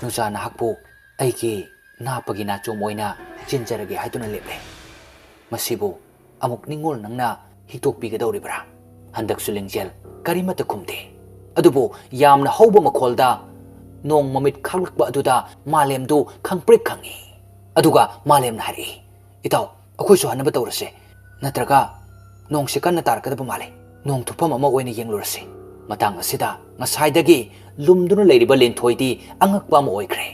ꯅꯨꯖꯥ ꯅꯍꯥꯛꯄꯨ ꯑꯩꯒꯤ ꯅꯥꯞꯄꯒꯤ ꯅꯥꯆꯣꯝ ꯑꯣꯏꯅ ꯆꯤꯟꯖꯔꯒꯦ ꯍꯥꯏꯗꯨꯅ ꯂꯦꯞꯂꯦ꯫ ꯃꯁꯤꯕꯨ ꯑꯃꯨꯛ ꯅꯤꯡꯉꯣꯜ ꯅꯪꯅ ꯍꯤꯛꯇꯣꯛꯄꯤꯒꯗꯧꯔꯤꯕ꯭ꯔꯥ? ꯍꯟꯗꯛꯁꯨ ꯂꯤꯡꯖꯦꯜ ꯀꯔꯤꯃꯠꯇ ꯈꯨꯝꯗꯦ꯫ ꯑꯗꯨꯕꯨ ꯌꯥꯝꯅ ꯍꯧꯕ ꯃꯈꯣꯜꯗ ꯅꯣꯡ ꯃꯃꯤꯠ ꯈꯥꯛꯂꯛꯄ ꯑꯗꯨꯗ ꯃꯥꯂꯦꯝꯗꯨ ꯈꯪꯄ꯭ꯔꯤꯛ ꯈꯪꯏ꯫ ꯑꯗꯨꯒ ꯃꯥꯂꯦꯝꯅ ꯍꯥꯏꯔꯛꯏ, "ꯏꯇꯥꯎ, ꯑꯩꯈꯣꯏꯁꯨ ꯍꯟꯅꯕ ꯇꯧꯔꯁꯦ꯫ ꯅꯠꯇ꯭ꯔꯒ ꯅꯣꯡꯁꯤ ꯀꯟꯅ ꯇꯥꯔꯛꯀꯗꯕ ꯃꯥꯜꯂꯦ꯫ ꯅꯣꯡ ꯊꯨꯞꯐꯝ ꯑꯃ ꯑꯣꯏꯅ ꯌꯦꯡꯂꯨꯔꯁꯤ꯫" ꯃꯇꯥꯡ ꯑꯁꯤꯗ ꯉꯁꯥꯏꯗꯒꯤ ꯂꯨꯝꯗꯨꯅ ꯂꯩꯔꯤꯕ ꯂꯤꯟꯊꯣꯏꯗꯤ ꯑꯉꯛꯄ ꯑꯃ ꯑꯣꯏꯈ꯭ꯔꯦ꯫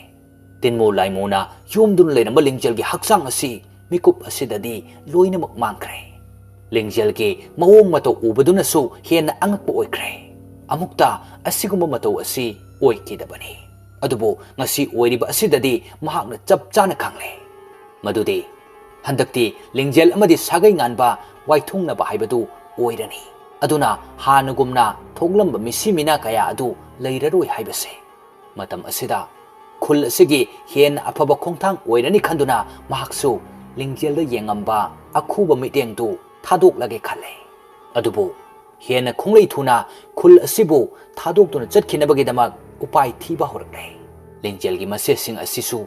ꯇꯤꯟꯃꯨ ꯂꯥꯏꯃꯨꯅ ꯌꯣꯝꯗꯨꯅ ꯂꯩꯔꯝꯕ ꯂꯤꯡꯖꯦꯜꯒꯤ ꯍꯛꯆꯥꯡ ꯑꯁꯤ ꯃꯤꯀꯨꯞ ꯑꯁꯤꯗꯗꯤ ꯂꯣꯏꯅꯃꯛ ꯃꯥꯡꯈ꯭ꯔꯦ꯫ ꯂꯤꯡꯖꯦꯜꯒꯤ ꯃꯑꯣꯡ ꯃꯇꯧ ꯎꯕꯗꯨꯅꯁꯨ ꯍꯦꯟꯅ ꯑꯉꯛꯄ ꯑꯣꯏꯈ꯭ꯔꯦ꯫ ꯑꯃꯨꯛꯇ ꯑꯁꯤꯒꯨꯝꯕ ꯃꯇꯧ ꯑꯁꯤ ꯑꯣꯏꯈꯤꯗꯕꯅꯤ꯫ ꯑꯗꯨꯕꯨ ꯉꯁꯤ ꯑꯣꯏꯔꯤꯕ ꯑꯁꯤꯗꯗꯤ ꯃꯍꯥꯛꯅ ꯆꯞ ꯆꯥꯅ ꯈꯪꯂꯦ꯫ ꯃꯗꯨꯗꯤ ꯍꯟꯗꯛꯇꯤ ꯂꯤꯡꯖꯦꯜ ꯑꯃꯗꯤ ꯁꯥꯒꯩ ꯉꯥꯟꯕ ꯋꯥꯏꯊꯨꯡꯅꯕ ꯍꯥꯏꯕꯗꯨ ꯑꯣꯏꯔꯅꯤ꯫ ꯑꯗꯨꯅ ꯍꯥꯟꯅꯒꯨꯝꯅ ꯊꯣꯛꯂꯝꯕ ꯃꯤꯁꯤ ꯃꯤꯅꯥ ꯀꯌꯥ ꯑꯗꯨ ꯂꯩꯔꯔꯣꯏ ꯍꯥꯏꯕꯁꯦ꯫ ꯃꯇꯝ ꯑꯁꯤꯗ ꯈꯨꯜ ꯑꯁꯤꯒꯤ ꯍꯦꯟꯅ ꯑꯐꯕ ꯈꯣꯡꯊꯥꯡ ꯑꯣꯏꯔꯅꯤ ꯈꯟꯗꯨꯅ ꯃꯍꯥꯛꯁꯨ ꯂꯤꯡꯖꯦꯜꯗ ꯌꯦꯡꯉꯝꯕ ꯑꯈꯨꯕ ꯃꯤꯠꯌꯦꯡꯗꯨ ꯊꯥꯗꯣꯛꯂꯒꯦ ꯈꯜꯂꯦ꯫ ꯑꯗꯨꯕꯨ ꯍꯦꯟꯅ ꯈꯣꯡꯂꯩ ꯊꯨꯅ ꯈꯨꯜ ꯑꯁꯤꯕꯨ ꯊꯥꯗꯣꯛꯇꯨꯅ ꯆꯠꯈꯤꯅꯕꯒꯤꯗꯃꯛ ꯎꯄꯥꯏ ꯊꯤꯕ ꯍꯧꯔꯛꯂꯦ꯫ ꯂꯤꯡꯖꯦꯜꯒꯤ ꯃꯆꯦꯁꯤꯡ ꯑꯁꯤꯁꯨ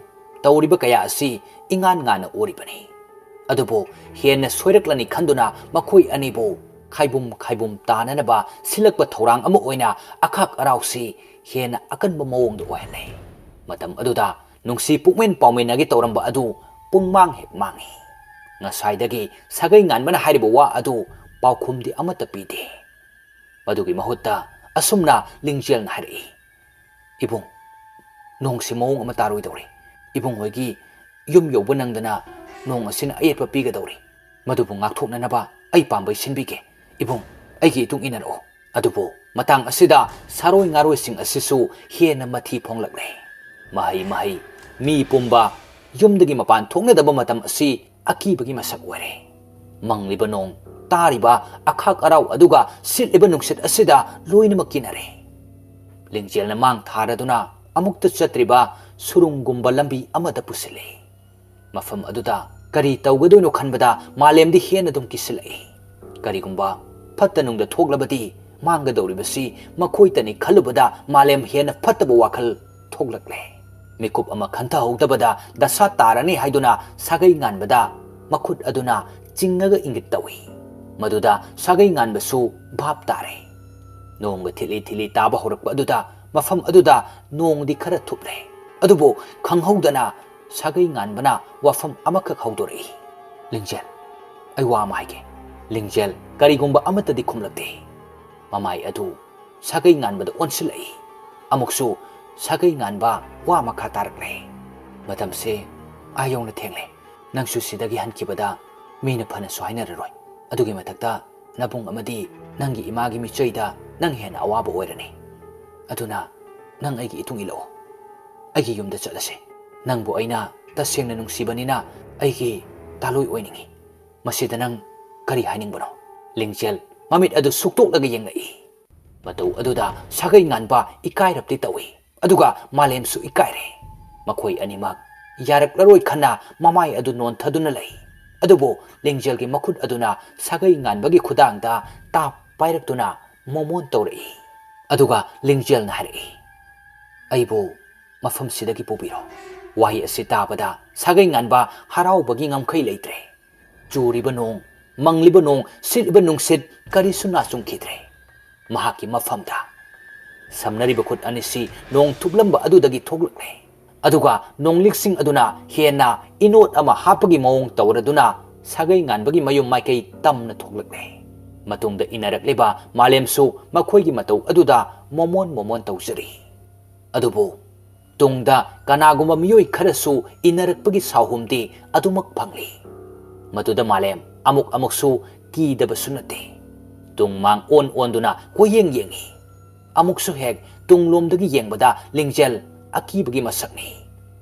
ꯇꯧꯔꯤꯕ ꯀꯌꯥ ꯑꯁꯤ ꯏꯉꯥꯟ ꯉꯥꯟꯅ ꯎꯔꯤꯕꯅꯤ꯫ ꯑꯗꯨꯕꯨ ꯍꯦꯟꯅ ꯁꯣꯏꯔꯛꯂꯅꯤ ꯈꯟꯗꯨꯅ ꯃꯈꯣꯏ ꯑꯅꯤꯕꯨ ꯈꯥꯏꯕꯨꯝ ꯈꯥꯏꯕꯨꯝ ꯇꯥꯅꯅꯕ ꯁꯤꯜꯂꯛꯄ ꯊꯧꯔꯥꯡ ꯑꯃ ꯑꯣꯏꯅ ꯑꯈꯥꯛ ꯑꯔꯥꯎꯁꯤ ꯍꯦꯟꯅ ꯑꯀꯟꯕ ꯃꯑꯣꯡꯗ ꯑꯣꯏꯍꯜꯂꯦ꯫ ꯃꯇꯝ ꯑꯗꯨꯗ ꯅꯨꯡꯁꯤ ꯄꯨꯛꯃꯦꯟ ꯄꯥꯎꯃꯤꯟꯅꯒꯦ ꯇꯧꯔꯝꯕ ꯑꯗꯨ ꯄꯨꯡꯃꯥꯡ ꯍꯦꯛ ꯃꯥꯡꯉꯤ꯫ ꯉꯁꯥꯏꯗꯒꯤ ꯁꯥꯒꯩ ꯉꯥꯟꯕꯅ ꯍꯥꯏꯔꯤꯕ ꯋꯥ ꯑꯗꯨ ꯄꯥꯎꯈꯨꯝꯗꯤ ꯑꯃꯠꯇ ꯄꯤꯗꯦ꯫ ꯃꯗꯨꯒꯤ ꯃꯍꯨꯠꯇ ꯑꯁꯨꯝꯅ ꯂꯤꯡꯖꯦꯜꯅ ꯍꯥꯏꯔꯛꯏ, "ꯏꯕꯨꯡ, ꯅꯣꯡꯁꯤ ꯃꯑꯣꯡ ꯑꯃ ꯇꯥꯔꯣꯏꯗꯧꯔꯤ꯫ ꯏꯕꯨꯡ ꯍꯣꯏꯒꯤ ꯌꯨꯝ ꯌꯧꯕ ꯅꯪꯗꯅ ꯅꯣꯡ ꯑꯁꯤꯅ ꯑꯌꯦꯠꯄ ꯄꯤꯒꯗꯧꯔꯤ꯫ ꯃꯗꯨꯕꯨ ꯉꯥꯛꯊꯣꯛꯅꯅꯕ ꯑꯩ ꯄꯥꯝꯕꯩ ꯁꯤꯟꯕꯤꯒꯦ꯫ ꯏꯕꯨꯡ, ꯑꯩꯒꯤ ꯏꯇꯨꯡ ꯏꯟꯅꯔꯛꯑꯣ꯫" ꯑꯗꯨꯕꯨ ꯃꯇꯥꯡ ꯑꯁꯤꯗ ꯁꯥꯔꯣꯏ ꯉꯥꯔꯣꯏꯁꯤꯡ ꯑꯁꯤꯁꯨ ꯍꯦꯟꯅ ꯃꯊꯤ ꯐꯣꯡꯂꯛꯂꯦ꯫ ꯃꯍꯩ ꯃꯍꯩ, ꯃꯤ ꯄꯨꯝꯕ ꯌꯨꯝꯗꯒꯤ ꯃꯄꯥꯟ ꯊꯣꯛꯅꯗꯕ ꯃꯇꯝ ꯑꯁꯤ ꯑꯀꯤꯕꯒꯤ ꯃꯁꯛ ꯑꯣꯏꯔꯦ꯫ ꯃꯪꯂꯤꯕ ꯅꯣꯡ, ꯇꯥꯔꯤꯕ ꯑꯈꯥꯛ ꯑꯔꯥꯎ ꯑꯗꯨꯒ ꯁꯤꯠꯂꯤꯕ ꯅꯨꯡꯁꯤꯠ ꯑꯁꯤꯗ ꯂꯣꯏꯅꯃꯛ ꯀꯤꯅꯔꯦ꯫ ꯂꯤꯡꯖꯦꯜꯅ ꯃꯥꯡ ꯊꯥꯔꯗꯨꯅ ꯑꯃꯨꯛꯇ ꯆꯠꯇ꯭ꯔꯤꯕ ꯁꯨꯔꯨꯡꯒꯨꯝꯕ ꯂꯝꯕꯤ ꯑꯃꯗ ꯄꯨꯁꯤꯜꯂꯦ꯫ ꯃꯐꯝ ꯑꯗꯨꯗ ꯀꯔꯤ ꯇꯧꯒꯗꯣꯏꯅꯣ ꯈꯟꯕꯗ ꯃꯥꯂꯦꯝꯗꯤ ꯍꯦꯟꯅ ꯑꯗꯨꯝ ꯀꯤꯁꯤꯜꯂꯛꯏ꯫ ꯀꯔꯤꯒꯨꯝꯕ ꯐꯠꯇ ꯅꯨꯡꯗ ꯊꯣꯛꯂꯕꯗꯤ ꯃꯥꯡꯒꯗꯧꯔꯤꯕꯁꯤ ꯃꯈꯣꯏꯇꯅꯤ ꯈꯜꯂꯨꯕꯗ ꯃꯥꯂꯦꯝ ꯍꯦꯟꯅ ꯐꯠꯇꯕ ꯋꯥꯈꯜ ꯊꯣꯛꯂꯛꯂꯦ꯫ ꯃꯤꯀꯨꯞ ꯑꯃ ꯈꯟꯊꯍꯧꯗꯕꯗ ꯗꯁꯥ ꯇꯥꯔꯅꯤ ꯍꯥꯏꯗꯨꯅ ꯁꯥꯒꯩ ꯉꯥꯟꯕꯗ ꯃꯈꯨꯠ ꯑꯗꯨꯅ ꯆꯤꯡꯉꯒ ꯏꯪꯒꯤꯠ ꯇꯧꯏ꯫ ꯃꯗꯨꯗ ꯁꯥꯒꯩ ꯉꯥꯟꯕꯁꯨ ꯚꯥꯞ ꯇꯥꯔꯦ꯫ ꯅꯣꯡꯒ ꯊꯤꯠꯂꯤ ꯊꯤꯠꯂꯤ ꯇꯥꯕ ꯍꯧꯔꯛꯄ ꯑꯗꯨꯗ ꯃꯐꯝ ꯑꯗꯨꯗ ꯅꯣꯡꯗꯤ ꯈꯔ ꯊꯨꯞꯂꯦ꯫ ꯑꯗꯨꯕꯨ ꯈꯪꯍꯧꯗꯅ ꯁꯥꯒꯩ ꯉꯥꯟꯕꯅ ꯋꯥꯐꯝ ꯑꯃꯈꯛ ꯍꯧꯗꯣꯔꯛꯏ, "ꯂꯤꯡꯖꯦꯜ, ꯑꯩ ꯋꯥ ꯑꯃ ꯍꯥꯏꯒꯦ꯫" ꯂꯤꯡꯖꯦꯜ ꯀꯔꯤꯒꯨꯝꯕ ꯑꯃꯠꯇꯗꯤ ꯈꯨꯝꯂꯛꯇꯦ꯫ ꯃꯃꯥꯏ ꯑꯗꯨ ꯁꯥꯒꯩ ꯉꯥꯟꯕꯗ ꯑꯣꯟꯁꯤꯜꯂꯛꯏ꯫ ꯑꯃꯨꯛꯁꯨ ꯁꯥꯒꯩ ꯉꯥꯟꯕ ꯋꯥ ꯃꯈꯥ ꯇꯥꯔꯛꯂꯦ꯫ "ꯃꯇꯝꯁꯦ ꯑꯥ ꯌꯧꯅ ꯊꯦꯡꯂꯦ꯫ ꯅꯪꯁꯨ ꯁꯤꯗꯒꯤ ꯍꯟꯈꯤꯕꯗ ꯃꯤꯅ ꯐꯅꯁꯨ ꯍꯥꯏꯅꯔꯔꯣꯏ꯫ ꯑꯗꯨꯒꯤ ꯃꯊꯛꯇ ꯅꯕꯨꯡ ꯑꯃꯗꯤ ꯅꯪꯒꯤ ꯏꯃꯥꯒꯤ ꯃꯤꯆꯩꯗ ꯅꯪ ꯍꯦꯟꯅ ꯑꯋꯥꯕ ꯑꯣꯏꯔꯅꯤ꯫ ꯑꯗꯨꯅ ꯅꯪ ꯑꯩꯒꯤ ꯏꯇꯨꯡ ꯏꯜꯂꯛꯑꯣ꯫ ꯑꯩꯒꯤ ꯌꯨꯝꯗ ꯆꯠꯂꯁꯦ꯫ ꯅꯪꯕꯨ ꯑꯩꯅ ꯇꯁꯦꯡꯅ ꯅꯨꯡꯁꯤꯕꯅꯤꯅ ꯑꯩꯒꯤ ꯇꯥꯂꯣꯏ ꯑꯣꯏꯅꯤꯡꯏ꯫ ꯃꯁꯤꯗ ꯅꯪ ꯀꯔꯤ ꯍꯥꯏꯅꯤꯡꯕꯅꯣ?" ꯂꯤꯡꯖꯦꯜ ꯃꯃꯤꯠ ꯑꯗꯨ ꯁꯨꯛꯇꯣꯛꯂꯒ ꯌꯦꯡꯂꯛꯏ꯫ ꯃꯇꯧ ꯑꯗꯨꯗ ꯁꯥꯒꯩ ꯉꯥꯟꯕ ꯏꯀꯥꯏꯔꯞꯇꯤ ꯇꯧꯏ, ꯑꯗꯨꯒ ꯃꯥꯂꯦꯝꯁꯨ ꯏꯀꯥꯏꯔꯦ꯫ ꯃꯈꯣꯏ ꯑꯅꯤꯃꯛ ꯌꯥꯔꯛꯂꯔꯣꯏ ꯈꯟꯅ ꯃꯃꯥꯏ ꯑꯗꯨ ꯅꯣꯟꯊꯗꯨꯅ ꯂꯩ꯫ ꯑꯗꯨꯕꯨ ꯂꯤꯡꯖꯦꯜꯒꯤ ꯃꯈꯨꯠ ꯑꯗꯨꯅ ꯁꯥꯒꯩ ꯉꯥꯟꯕꯒꯤ ꯈꯨꯗꯥꯡꯗ ꯇꯥꯞ ꯄꯥꯏꯔꯛꯇꯨꯅ ꯃꯣꯃꯣꯟ ꯇꯧꯔꯛꯏ꯫ ꯑꯗꯨꯒ ꯂꯤꯡꯖꯦꯜꯅ ꯍꯥꯏꯔꯛꯏ, "ꯑꯩꯕꯨ ꯃꯐꯝꯁꯤꯗꯒꯤ ꯄꯨꯕꯤꯔꯣ꯫" ꯋꯥꯍꯩ ꯑꯁꯤ ꯇꯥꯕꯗ ꯁꯥꯒꯩ ꯉꯥꯟꯕ ꯍꯔꯥꯎꯕꯒꯤ ꯉꯝꯈꯩ ꯂꯩꯇ꯭ꯔꯦ꯫ ꯆꯨꯔꯤꯕ ꯅꯣꯡ, ꯃꯪꯂꯤꯕ ꯅꯣꯡ, ꯁꯤꯠꯂꯤꯕ ꯅꯨꯡꯁꯤꯠ ꯀꯔꯤꯁꯨ ꯅꯥꯆꯨꯡꯈꯤꯗ꯭ꯔꯦ꯫ ꯃꯍꯥꯛꯀꯤ ꯃꯐꯝꯗ ꯁꯝꯅꯔꯤꯕ ꯈꯨꯠ ꯑꯅꯤꯁꯤ ꯅꯣꯡ ꯊꯨꯞꯂꯝꯕ ꯑꯗꯨꯗꯒꯤ ꯊꯣꯛꯂꯛꯂꯦ꯫ ꯑꯗꯨꯒ ꯅꯣꯡꯂꯤꯛꯁꯤꯡ ꯑꯗꯨꯅ ꯍꯦꯟꯅ ꯏꯅꯣꯠ ꯑꯃ ꯍꯥꯞꯄꯒꯤ ꯃꯑꯣꯡ ꯇꯧꯔꯗꯨꯅ ꯁꯥꯒꯩ ꯉꯥꯟꯕꯒꯤ ꯃꯌꯨꯝ ꯃꯥꯏꯀꯩ ꯇꯝꯅ ꯊꯣꯛꯂꯛꯂꯦ꯫ ꯃꯇꯨꯡꯗ ꯏꯟꯅꯔꯛꯂꯤꯕ ꯃꯥꯂꯦꯝꯁꯨ ꯃꯈꯣꯏꯒꯤ ꯃꯇꯧ ꯑꯗꯨꯗ ꯃꯣꯃꯣꯟ ꯃꯣꯃꯣꯟ ꯇꯧꯖꯔꯤ꯫ ꯑꯗꯨꯕꯨ ꯇꯨꯡꯗ ꯀꯅꯥꯒꯨꯝꯕ ꯃꯤꯑꯣꯏ ꯈꯔꯁꯨ ꯏꯟꯅꯔꯛꯄꯒꯤ ꯁꯥꯎꯍꯨꯝꯗꯤ ꯑꯗꯨꯃꯛ ꯐꯪꯂꯤ꯫ ꯃꯗꯨꯗ ꯃꯥꯂꯦꯝ ꯑꯃꯨꯛ ꯑꯃꯨꯛꯁꯨ ꯀꯤꯗꯕꯁꯨ ꯅꯠꯇꯦ꯫ ꯇꯨꯡ ꯃꯥꯡ ꯑꯣꯟ ꯑꯣꯟꯗꯨꯅ ꯀꯣꯏꯌꯦꯡ ꯌꯦꯡꯏ꯫ ꯑꯃꯨꯛꯁꯨ ꯍꯦꯛ ꯇꯨꯡꯂꯣꯝꯗꯒꯤ ꯌꯦꯡꯕꯗ ꯂꯤꯡꯖꯦꯜ ꯑꯀꯤꯕꯒꯤ ꯃꯁꯛꯅꯤ꯫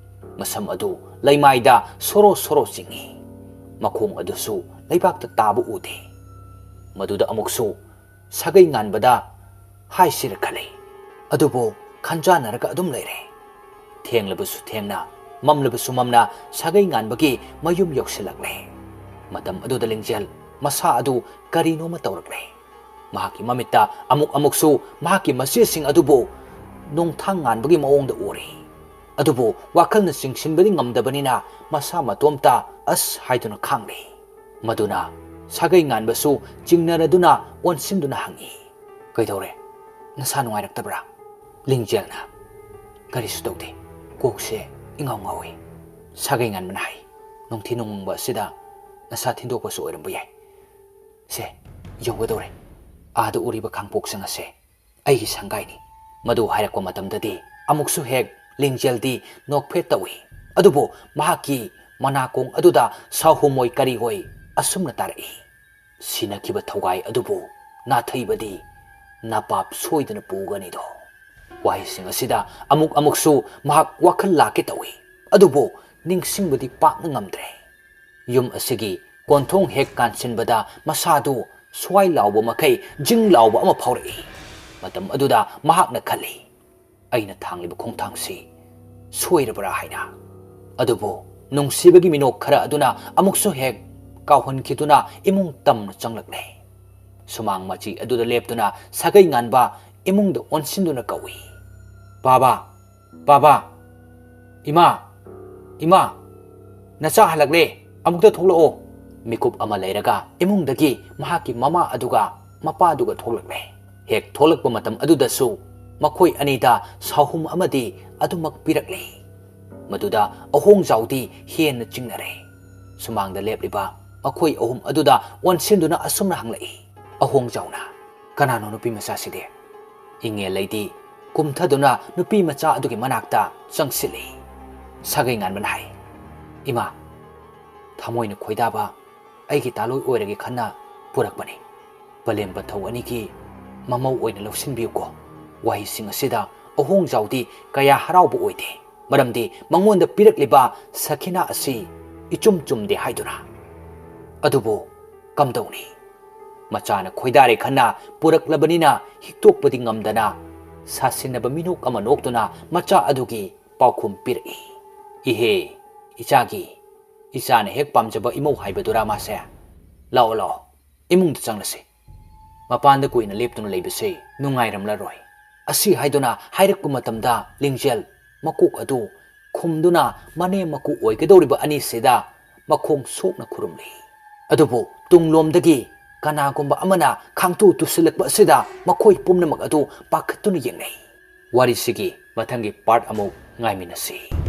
ꯃꯁꯝ ꯑꯗꯨ ꯂꯩꯃꯥꯏꯗ ꯁꯣꯔꯣ ꯁꯣꯔꯣ ꯆꯤꯡꯏ꯫ ꯃꯈꯣꯡ ꯑꯗꯨꯁꯨ ꯂꯩꯕꯥꯛꯇ ꯇꯥꯕ ꯎꯗꯦ꯫ ꯃꯗꯨꯗ ꯑꯃꯨꯛꯁꯨ ꯁꯥꯒꯩ ꯉꯥꯟꯕꯗ ꯍꯥꯏꯁꯤꯔ ꯈꯜꯂꯤ꯫ ꯑꯗꯨꯕꯨ ꯈꯟꯖꯥꯟꯅꯔꯒ ꯑꯗꯨꯝ ꯂꯩꯔꯦ꯫ ꯊꯦꯡꯂꯕꯁꯨ ꯊꯦꯡꯅ, ꯃꯝꯂꯕꯁꯨ ꯃꯝꯅ ꯁꯥꯒꯩ ꯉꯥꯟꯕꯒꯤ ꯃꯌꯨꯝ ꯌꯧꯁꯤꯜꯂꯛꯂꯦ꯫ ꯃꯇꯝ ꯑꯗꯨꯗ ꯂꯤꯡꯖꯦꯜ ꯃꯁꯥ ꯑꯗꯨ ꯀꯔꯤꯅꯣꯃ ꯇꯧꯔꯛꯂꯦ꯫ ꯃꯍꯥꯛꯀꯤ ꯃꯃꯤꯠꯇ ꯑꯃꯨꯛ ꯑꯃꯨꯛꯁꯨ ꯃꯍꯥꯛꯀꯤ ꯃꯆꯦꯁꯤꯡ ꯑꯗꯨꯕꯨ ꯅꯣꯡꯊꯥꯡ ꯉꯥꯟꯕꯒꯤ ꯃꯑꯣꯡꯗ ꯎꯔꯦ꯫ ꯑꯗꯨꯕꯨ ꯋꯥꯈꯜꯅ ꯆꯤꯡꯁꯤꯟꯕꯗꯤ ꯉꯝꯗꯕꯅꯤꯅ ꯃꯁꯥ ꯃꯇꯣꯝꯇ "ꯑꯁ" ꯍꯥꯏꯗꯨꯅ ꯈꯥꯡꯂꯦ꯫ ꯃꯗꯨꯅ ꯁꯥꯒꯩ ꯉꯥꯟꯕꯁꯨ ꯆꯤꯡꯅꯔꯗꯨꯅ ꯑꯣꯟꯁꯤꯟꯗꯨꯅ ꯍꯪꯏ, "ꯀꯩꯗꯧꯔꯦ? ꯅꯁꯥ ꯅꯨꯡꯉꯥꯏꯔꯛꯇꯕ꯭ꯔꯥ?" ꯂꯤꯡꯖꯦꯜꯅ, "ꯀꯔꯤꯁꯨ ꯇꯧꯗꯦ, ꯀꯣꯛꯁꯦ ꯏꯉꯥꯎ ꯉꯥꯎꯏ꯫" ꯁꯥꯒꯩ ꯉꯥꯟꯕꯅ ꯍꯥꯏ, "ꯅꯨꯡꯊꯤ ꯅꯣꯡꯃꯪꯕ ꯑꯁꯤꯗ ꯅꯁꯥ ꯊꯤꯟꯗꯣꯛꯄꯁꯨ ꯑꯣꯏꯔꯝꯕ ꯌꯥꯏ꯫ ꯁꯦ, ꯌꯧꯒꯗꯧꯔꯦ꯫ ꯑꯥꯗ ꯎꯔꯤꯕ ꯈꯥꯡꯄꯣꯛꯁꯤꯡ ꯑꯁꯦ "ꯑꯩꯒꯤ ꯁꯪꯒꯥꯏꯅꯤ꯫" ꯃꯗꯨ ꯍꯥꯏꯔꯛꯄ ꯃꯇꯝꯗꯗꯤ ꯑꯃꯨꯛꯁꯨ ꯍꯦꯛ ꯂꯤꯡꯖꯦꯜꯗꯤ ꯅꯣꯛꯐꯦꯠ ꯇꯧꯏ꯫ ꯑꯗꯨꯕꯨ ꯃꯍꯥꯛꯀꯤ ꯃꯅꯥꯀꯣꯡ ꯑꯗꯨꯗ ꯁꯥꯍꯨꯝꯑꯣꯏ ꯀꯔꯤꯑꯣꯏ ꯑꯁꯨꯝꯅ ꯇꯥꯔꯛꯏ, "ꯁꯤꯅꯈꯤꯕ ꯊꯧꯒꯥꯏ ꯑꯗꯨꯕꯨ ꯅꯥꯊꯩꯕꯗꯤ ꯅꯄꯥꯞ ꯁꯣꯏꯗꯅ ꯄꯨꯒꯅꯤꯗꯣ꯫" ꯋꯥꯍꯩꯁꯤꯡ ꯑꯁꯤꯗ ꯑꯃꯨꯛ ꯑꯃꯨꯛꯁꯨ ꯃꯍꯥꯛ ꯋꯥꯈꯜ ꯂꯥꯛꯀꯦ ꯇꯧꯏ, ꯑꯗꯨꯕꯨ ꯅꯤꯡꯁꯤꯡꯕꯗꯤ ꯄꯥꯛꯅ ꯉꯝꯗ꯭ꯔꯦ꯫ ꯌꯨꯝ ꯑꯁꯤꯒꯤ ꯀꯣꯟꯊꯣꯡ ꯍꯦꯛ ꯀꯥꯟꯁꯤꯟꯕꯗ ꯃꯁꯥꯗꯨ ꯁ꯭ꯋꯥꯏ ꯂꯥꯎꯕ ꯃꯈꯩ ꯖꯤꯡ ꯂꯥꯎꯕ ꯑꯃ ꯐꯥꯎꯔꯛꯏ꯫ ꯃꯇꯝ ꯑꯗꯨꯗ ꯃꯍꯥꯛꯅ ꯈꯜꯂꯤ, "ꯑꯩꯅ ꯊꯥꯡꯂꯤꯕ ꯈꯣꯡꯊꯥꯡꯁꯤ ꯁꯣꯏꯔꯕ꯭ꯔꯥ?" ꯍꯥꯏꯅ꯫ ꯑꯗꯨꯕꯨ ꯅꯨꯡꯁꯤꯕꯒꯤ ꯃꯤꯅꯣꯛ ꯈꯔ ꯑꯗꯨꯅ ꯑꯃꯨꯛꯁꯨ ꯍꯦꯛ ꯀꯥꯎꯍꯟꯈꯤꯗꯨꯅ ꯏꯃꯨꯡ ꯇꯝꯅ ꯆꯪꯂꯛꯂꯦ꯫ ꯁꯨꯃꯥꯡ ꯃꯆꯤ ꯑꯗꯨꯗ ꯂꯦꯞꯇꯨꯅ ꯁꯥꯒꯩ ꯉꯥꯟꯕ ꯏꯃꯨꯡꯗ ꯑꯣꯟꯁꯤꯟꯗꯨꯅ ꯀꯧꯏ, "ꯕꯥꯕꯥ, ꯕꯥꯕꯥ, ꯏꯃꯥ, ꯏꯃꯥ, ꯅꯆꯥ ꯍꯜꯂꯛꯂꯦ, ꯑꯃꯨꯛꯇ ꯊꯣꯛꯂꯛꯑꯣ꯫" ꯃꯤꯀꯨꯞ ꯑꯃ ꯂꯩꯔꯒ ꯏꯃꯨꯡꯗꯒꯤ ꯃꯍꯥꯛꯀꯤ ꯃꯃꯥ ꯑꯗꯨꯒ ꯃꯄꯥꯗꯨꯒ ꯊꯣꯛꯂꯛꯂꯦ꯫ ꯍꯦꯛ ꯊꯣꯛꯂꯛꯄ ꯃꯇꯝ ꯑꯗꯨꯗꯁꯨ ꯃꯈꯣꯏ ꯑꯅꯤꯗ ꯁꯥꯍꯨꯝ ꯑꯃꯗꯤ ꯑꯗꯨꯃꯛ ꯄꯤꯔꯛꯂꯦ꯫ ꯃꯗꯨꯗ ꯑꯍꯣꯡꯖꯥꯎꯗꯤ ꯍꯦꯟꯅ ꯆꯤꯡꯅꯔꯦ꯫ ꯁꯨꯃꯥꯡꯗ ꯂꯦꯞꯂꯤꯕ ꯃꯈꯣꯏ ꯑꯍꯨꯝ ꯑꯗꯨꯗ ꯑꯣꯟꯁꯤꯟꯗꯨꯅ ꯑꯁꯨꯝꯅ ꯍꯪꯂꯛꯏ, ꯑꯍꯣꯡꯖꯥꯎꯅ, "ꯀꯅꯥꯅꯣ ꯅꯨꯄꯤ ꯃꯆꯥꯁꯤꯗꯤ?" ꯏꯉꯦꯜ ꯂꯩꯗꯤ ꯀꯨꯝꯊꯗꯨꯅ ꯅꯨꯄꯤ ꯃꯆꯥ ꯑꯗꯨꯒꯤ ꯃꯅꯥꯛꯇ ꯆꯪꯁꯤꯜꯂꯤ꯫ ꯁꯥꯒꯩ ꯉꯥꯟꯕꯅ ꯍꯥꯏ, "ꯏꯃꯥ, ꯊꯃꯣꯏꯅ ꯈꯣꯏꯗꯥꯕ ꯑꯩꯒꯤ ꯇꯥꯂꯣꯏ ꯑꯣꯏꯔꯒꯦ ꯈꯟꯅ ꯄꯨꯔꯛꯄꯅꯤ꯫ ꯄꯂꯦꯝ ꯄꯟꯊꯧ ꯑꯅꯤꯒꯤ ꯃꯃꯧ ꯑꯣꯏꯅ ꯂꯧꯁꯤꯟꯕꯤꯌꯨꯀꯣ꯫" ꯋꯥꯍꯩꯁꯤꯡ ꯑꯁꯤꯗ ꯑꯍꯣꯡꯖꯥꯎꯗꯤ ꯀꯌꯥ ꯍꯔꯥꯎꯕ ꯑꯣꯏꯗꯦ, ꯃꯔꯝꯗꯤ ꯃꯉꯣꯟꯗ ꯄꯤꯔꯛꯂꯤꯕ ꯁꯈꯤꯅꯥ ꯑꯁꯤ ꯏꯆꯨꯝ ꯆꯨꯝꯗꯦ ꯍꯥꯏꯗꯨꯅ꯫ ꯑꯗꯨꯕꯨ ꯀꯝꯗꯧꯅꯤ? ꯃꯆꯥꯅ ꯈꯣꯏꯗꯥꯔꯦ ꯈꯟꯅ ꯄꯨꯔꯛꯂꯕꯅꯤꯅ ꯍꯤꯛꯇꯣꯛꯄꯗꯤ ꯉꯝꯗꯅ ꯁꯥꯁꯤꯟꯅꯕ ꯃꯤꯅꯣꯛ ꯑꯃ ꯅꯣꯛꯇꯨꯅ ꯃꯆꯥ ꯑꯗꯨꯒꯤ ꯄꯥꯎꯈꯨꯝ ꯄꯤꯔꯛꯏ, "ꯏꯍꯦ, ꯏꯆꯥꯒꯤ, ꯏꯆꯥꯅ ꯍꯦꯛ ꯄꯥꯝꯖꯕ ꯏꯃꯧ ꯍꯥꯏꯕꯗꯨꯔꯥ ꯃꯥꯁꯦ? ꯂꯥꯛꯑꯣ, ꯂꯥꯛꯑꯣ, ꯏꯃꯨꯡꯗ ꯆꯪꯂꯁꯤ꯫ ꯃꯄꯥꯟꯗ ꯀꯨꯏꯅ ꯂꯦꯞꯇꯨꯅ ꯂꯩꯕꯁꯤ ꯅꯨꯡꯉꯥꯏꯔꯝꯂꯔꯣꯏ꯫" ꯑꯁꯤ ꯍꯥꯏꯗꯨꯅ ꯍꯥꯏꯔꯛꯄ ꯃꯇꯝꯗ ꯂꯤꯡꯖꯦꯜ ꯃꯀꯣꯛ ꯑꯗꯨ ꯈꯨꯝꯗꯨꯅ ꯃꯅꯦꯝ ꯃꯀꯨ ꯑꯣꯏꯒꯗꯧꯔꯤꯕ ꯑꯅꯤꯁꯤꯗ ꯃꯈꯣꯡ ꯁꯣꯛꯅ ꯈꯨꯔꯨꯝꯂꯤ꯫ ꯑꯗꯨꯕꯨ ꯇꯨꯡꯂꯣꯝꯗꯒꯤ ꯀꯅꯥꯒꯨꯝꯕ ꯑꯃꯅ ꯈꯥꯡꯇꯨ ꯇꯨꯁꯤꯜꯂꯛꯄ ꯑꯁꯤꯗ ꯃꯈꯣꯏ ꯄꯨꯝꯅꯃꯛ ꯑꯗꯨ ꯄꯥꯈꯠꯇꯨꯅ ꯌꯦꯡꯅꯩ꯫ ꯋꯥꯔꯤꯁꯤꯒꯤ ꯃꯊꯪꯒꯤ part ꯑꯃꯨꯛ ꯉꯥꯏꯃꯤꯟꯅꯁꯤ꯫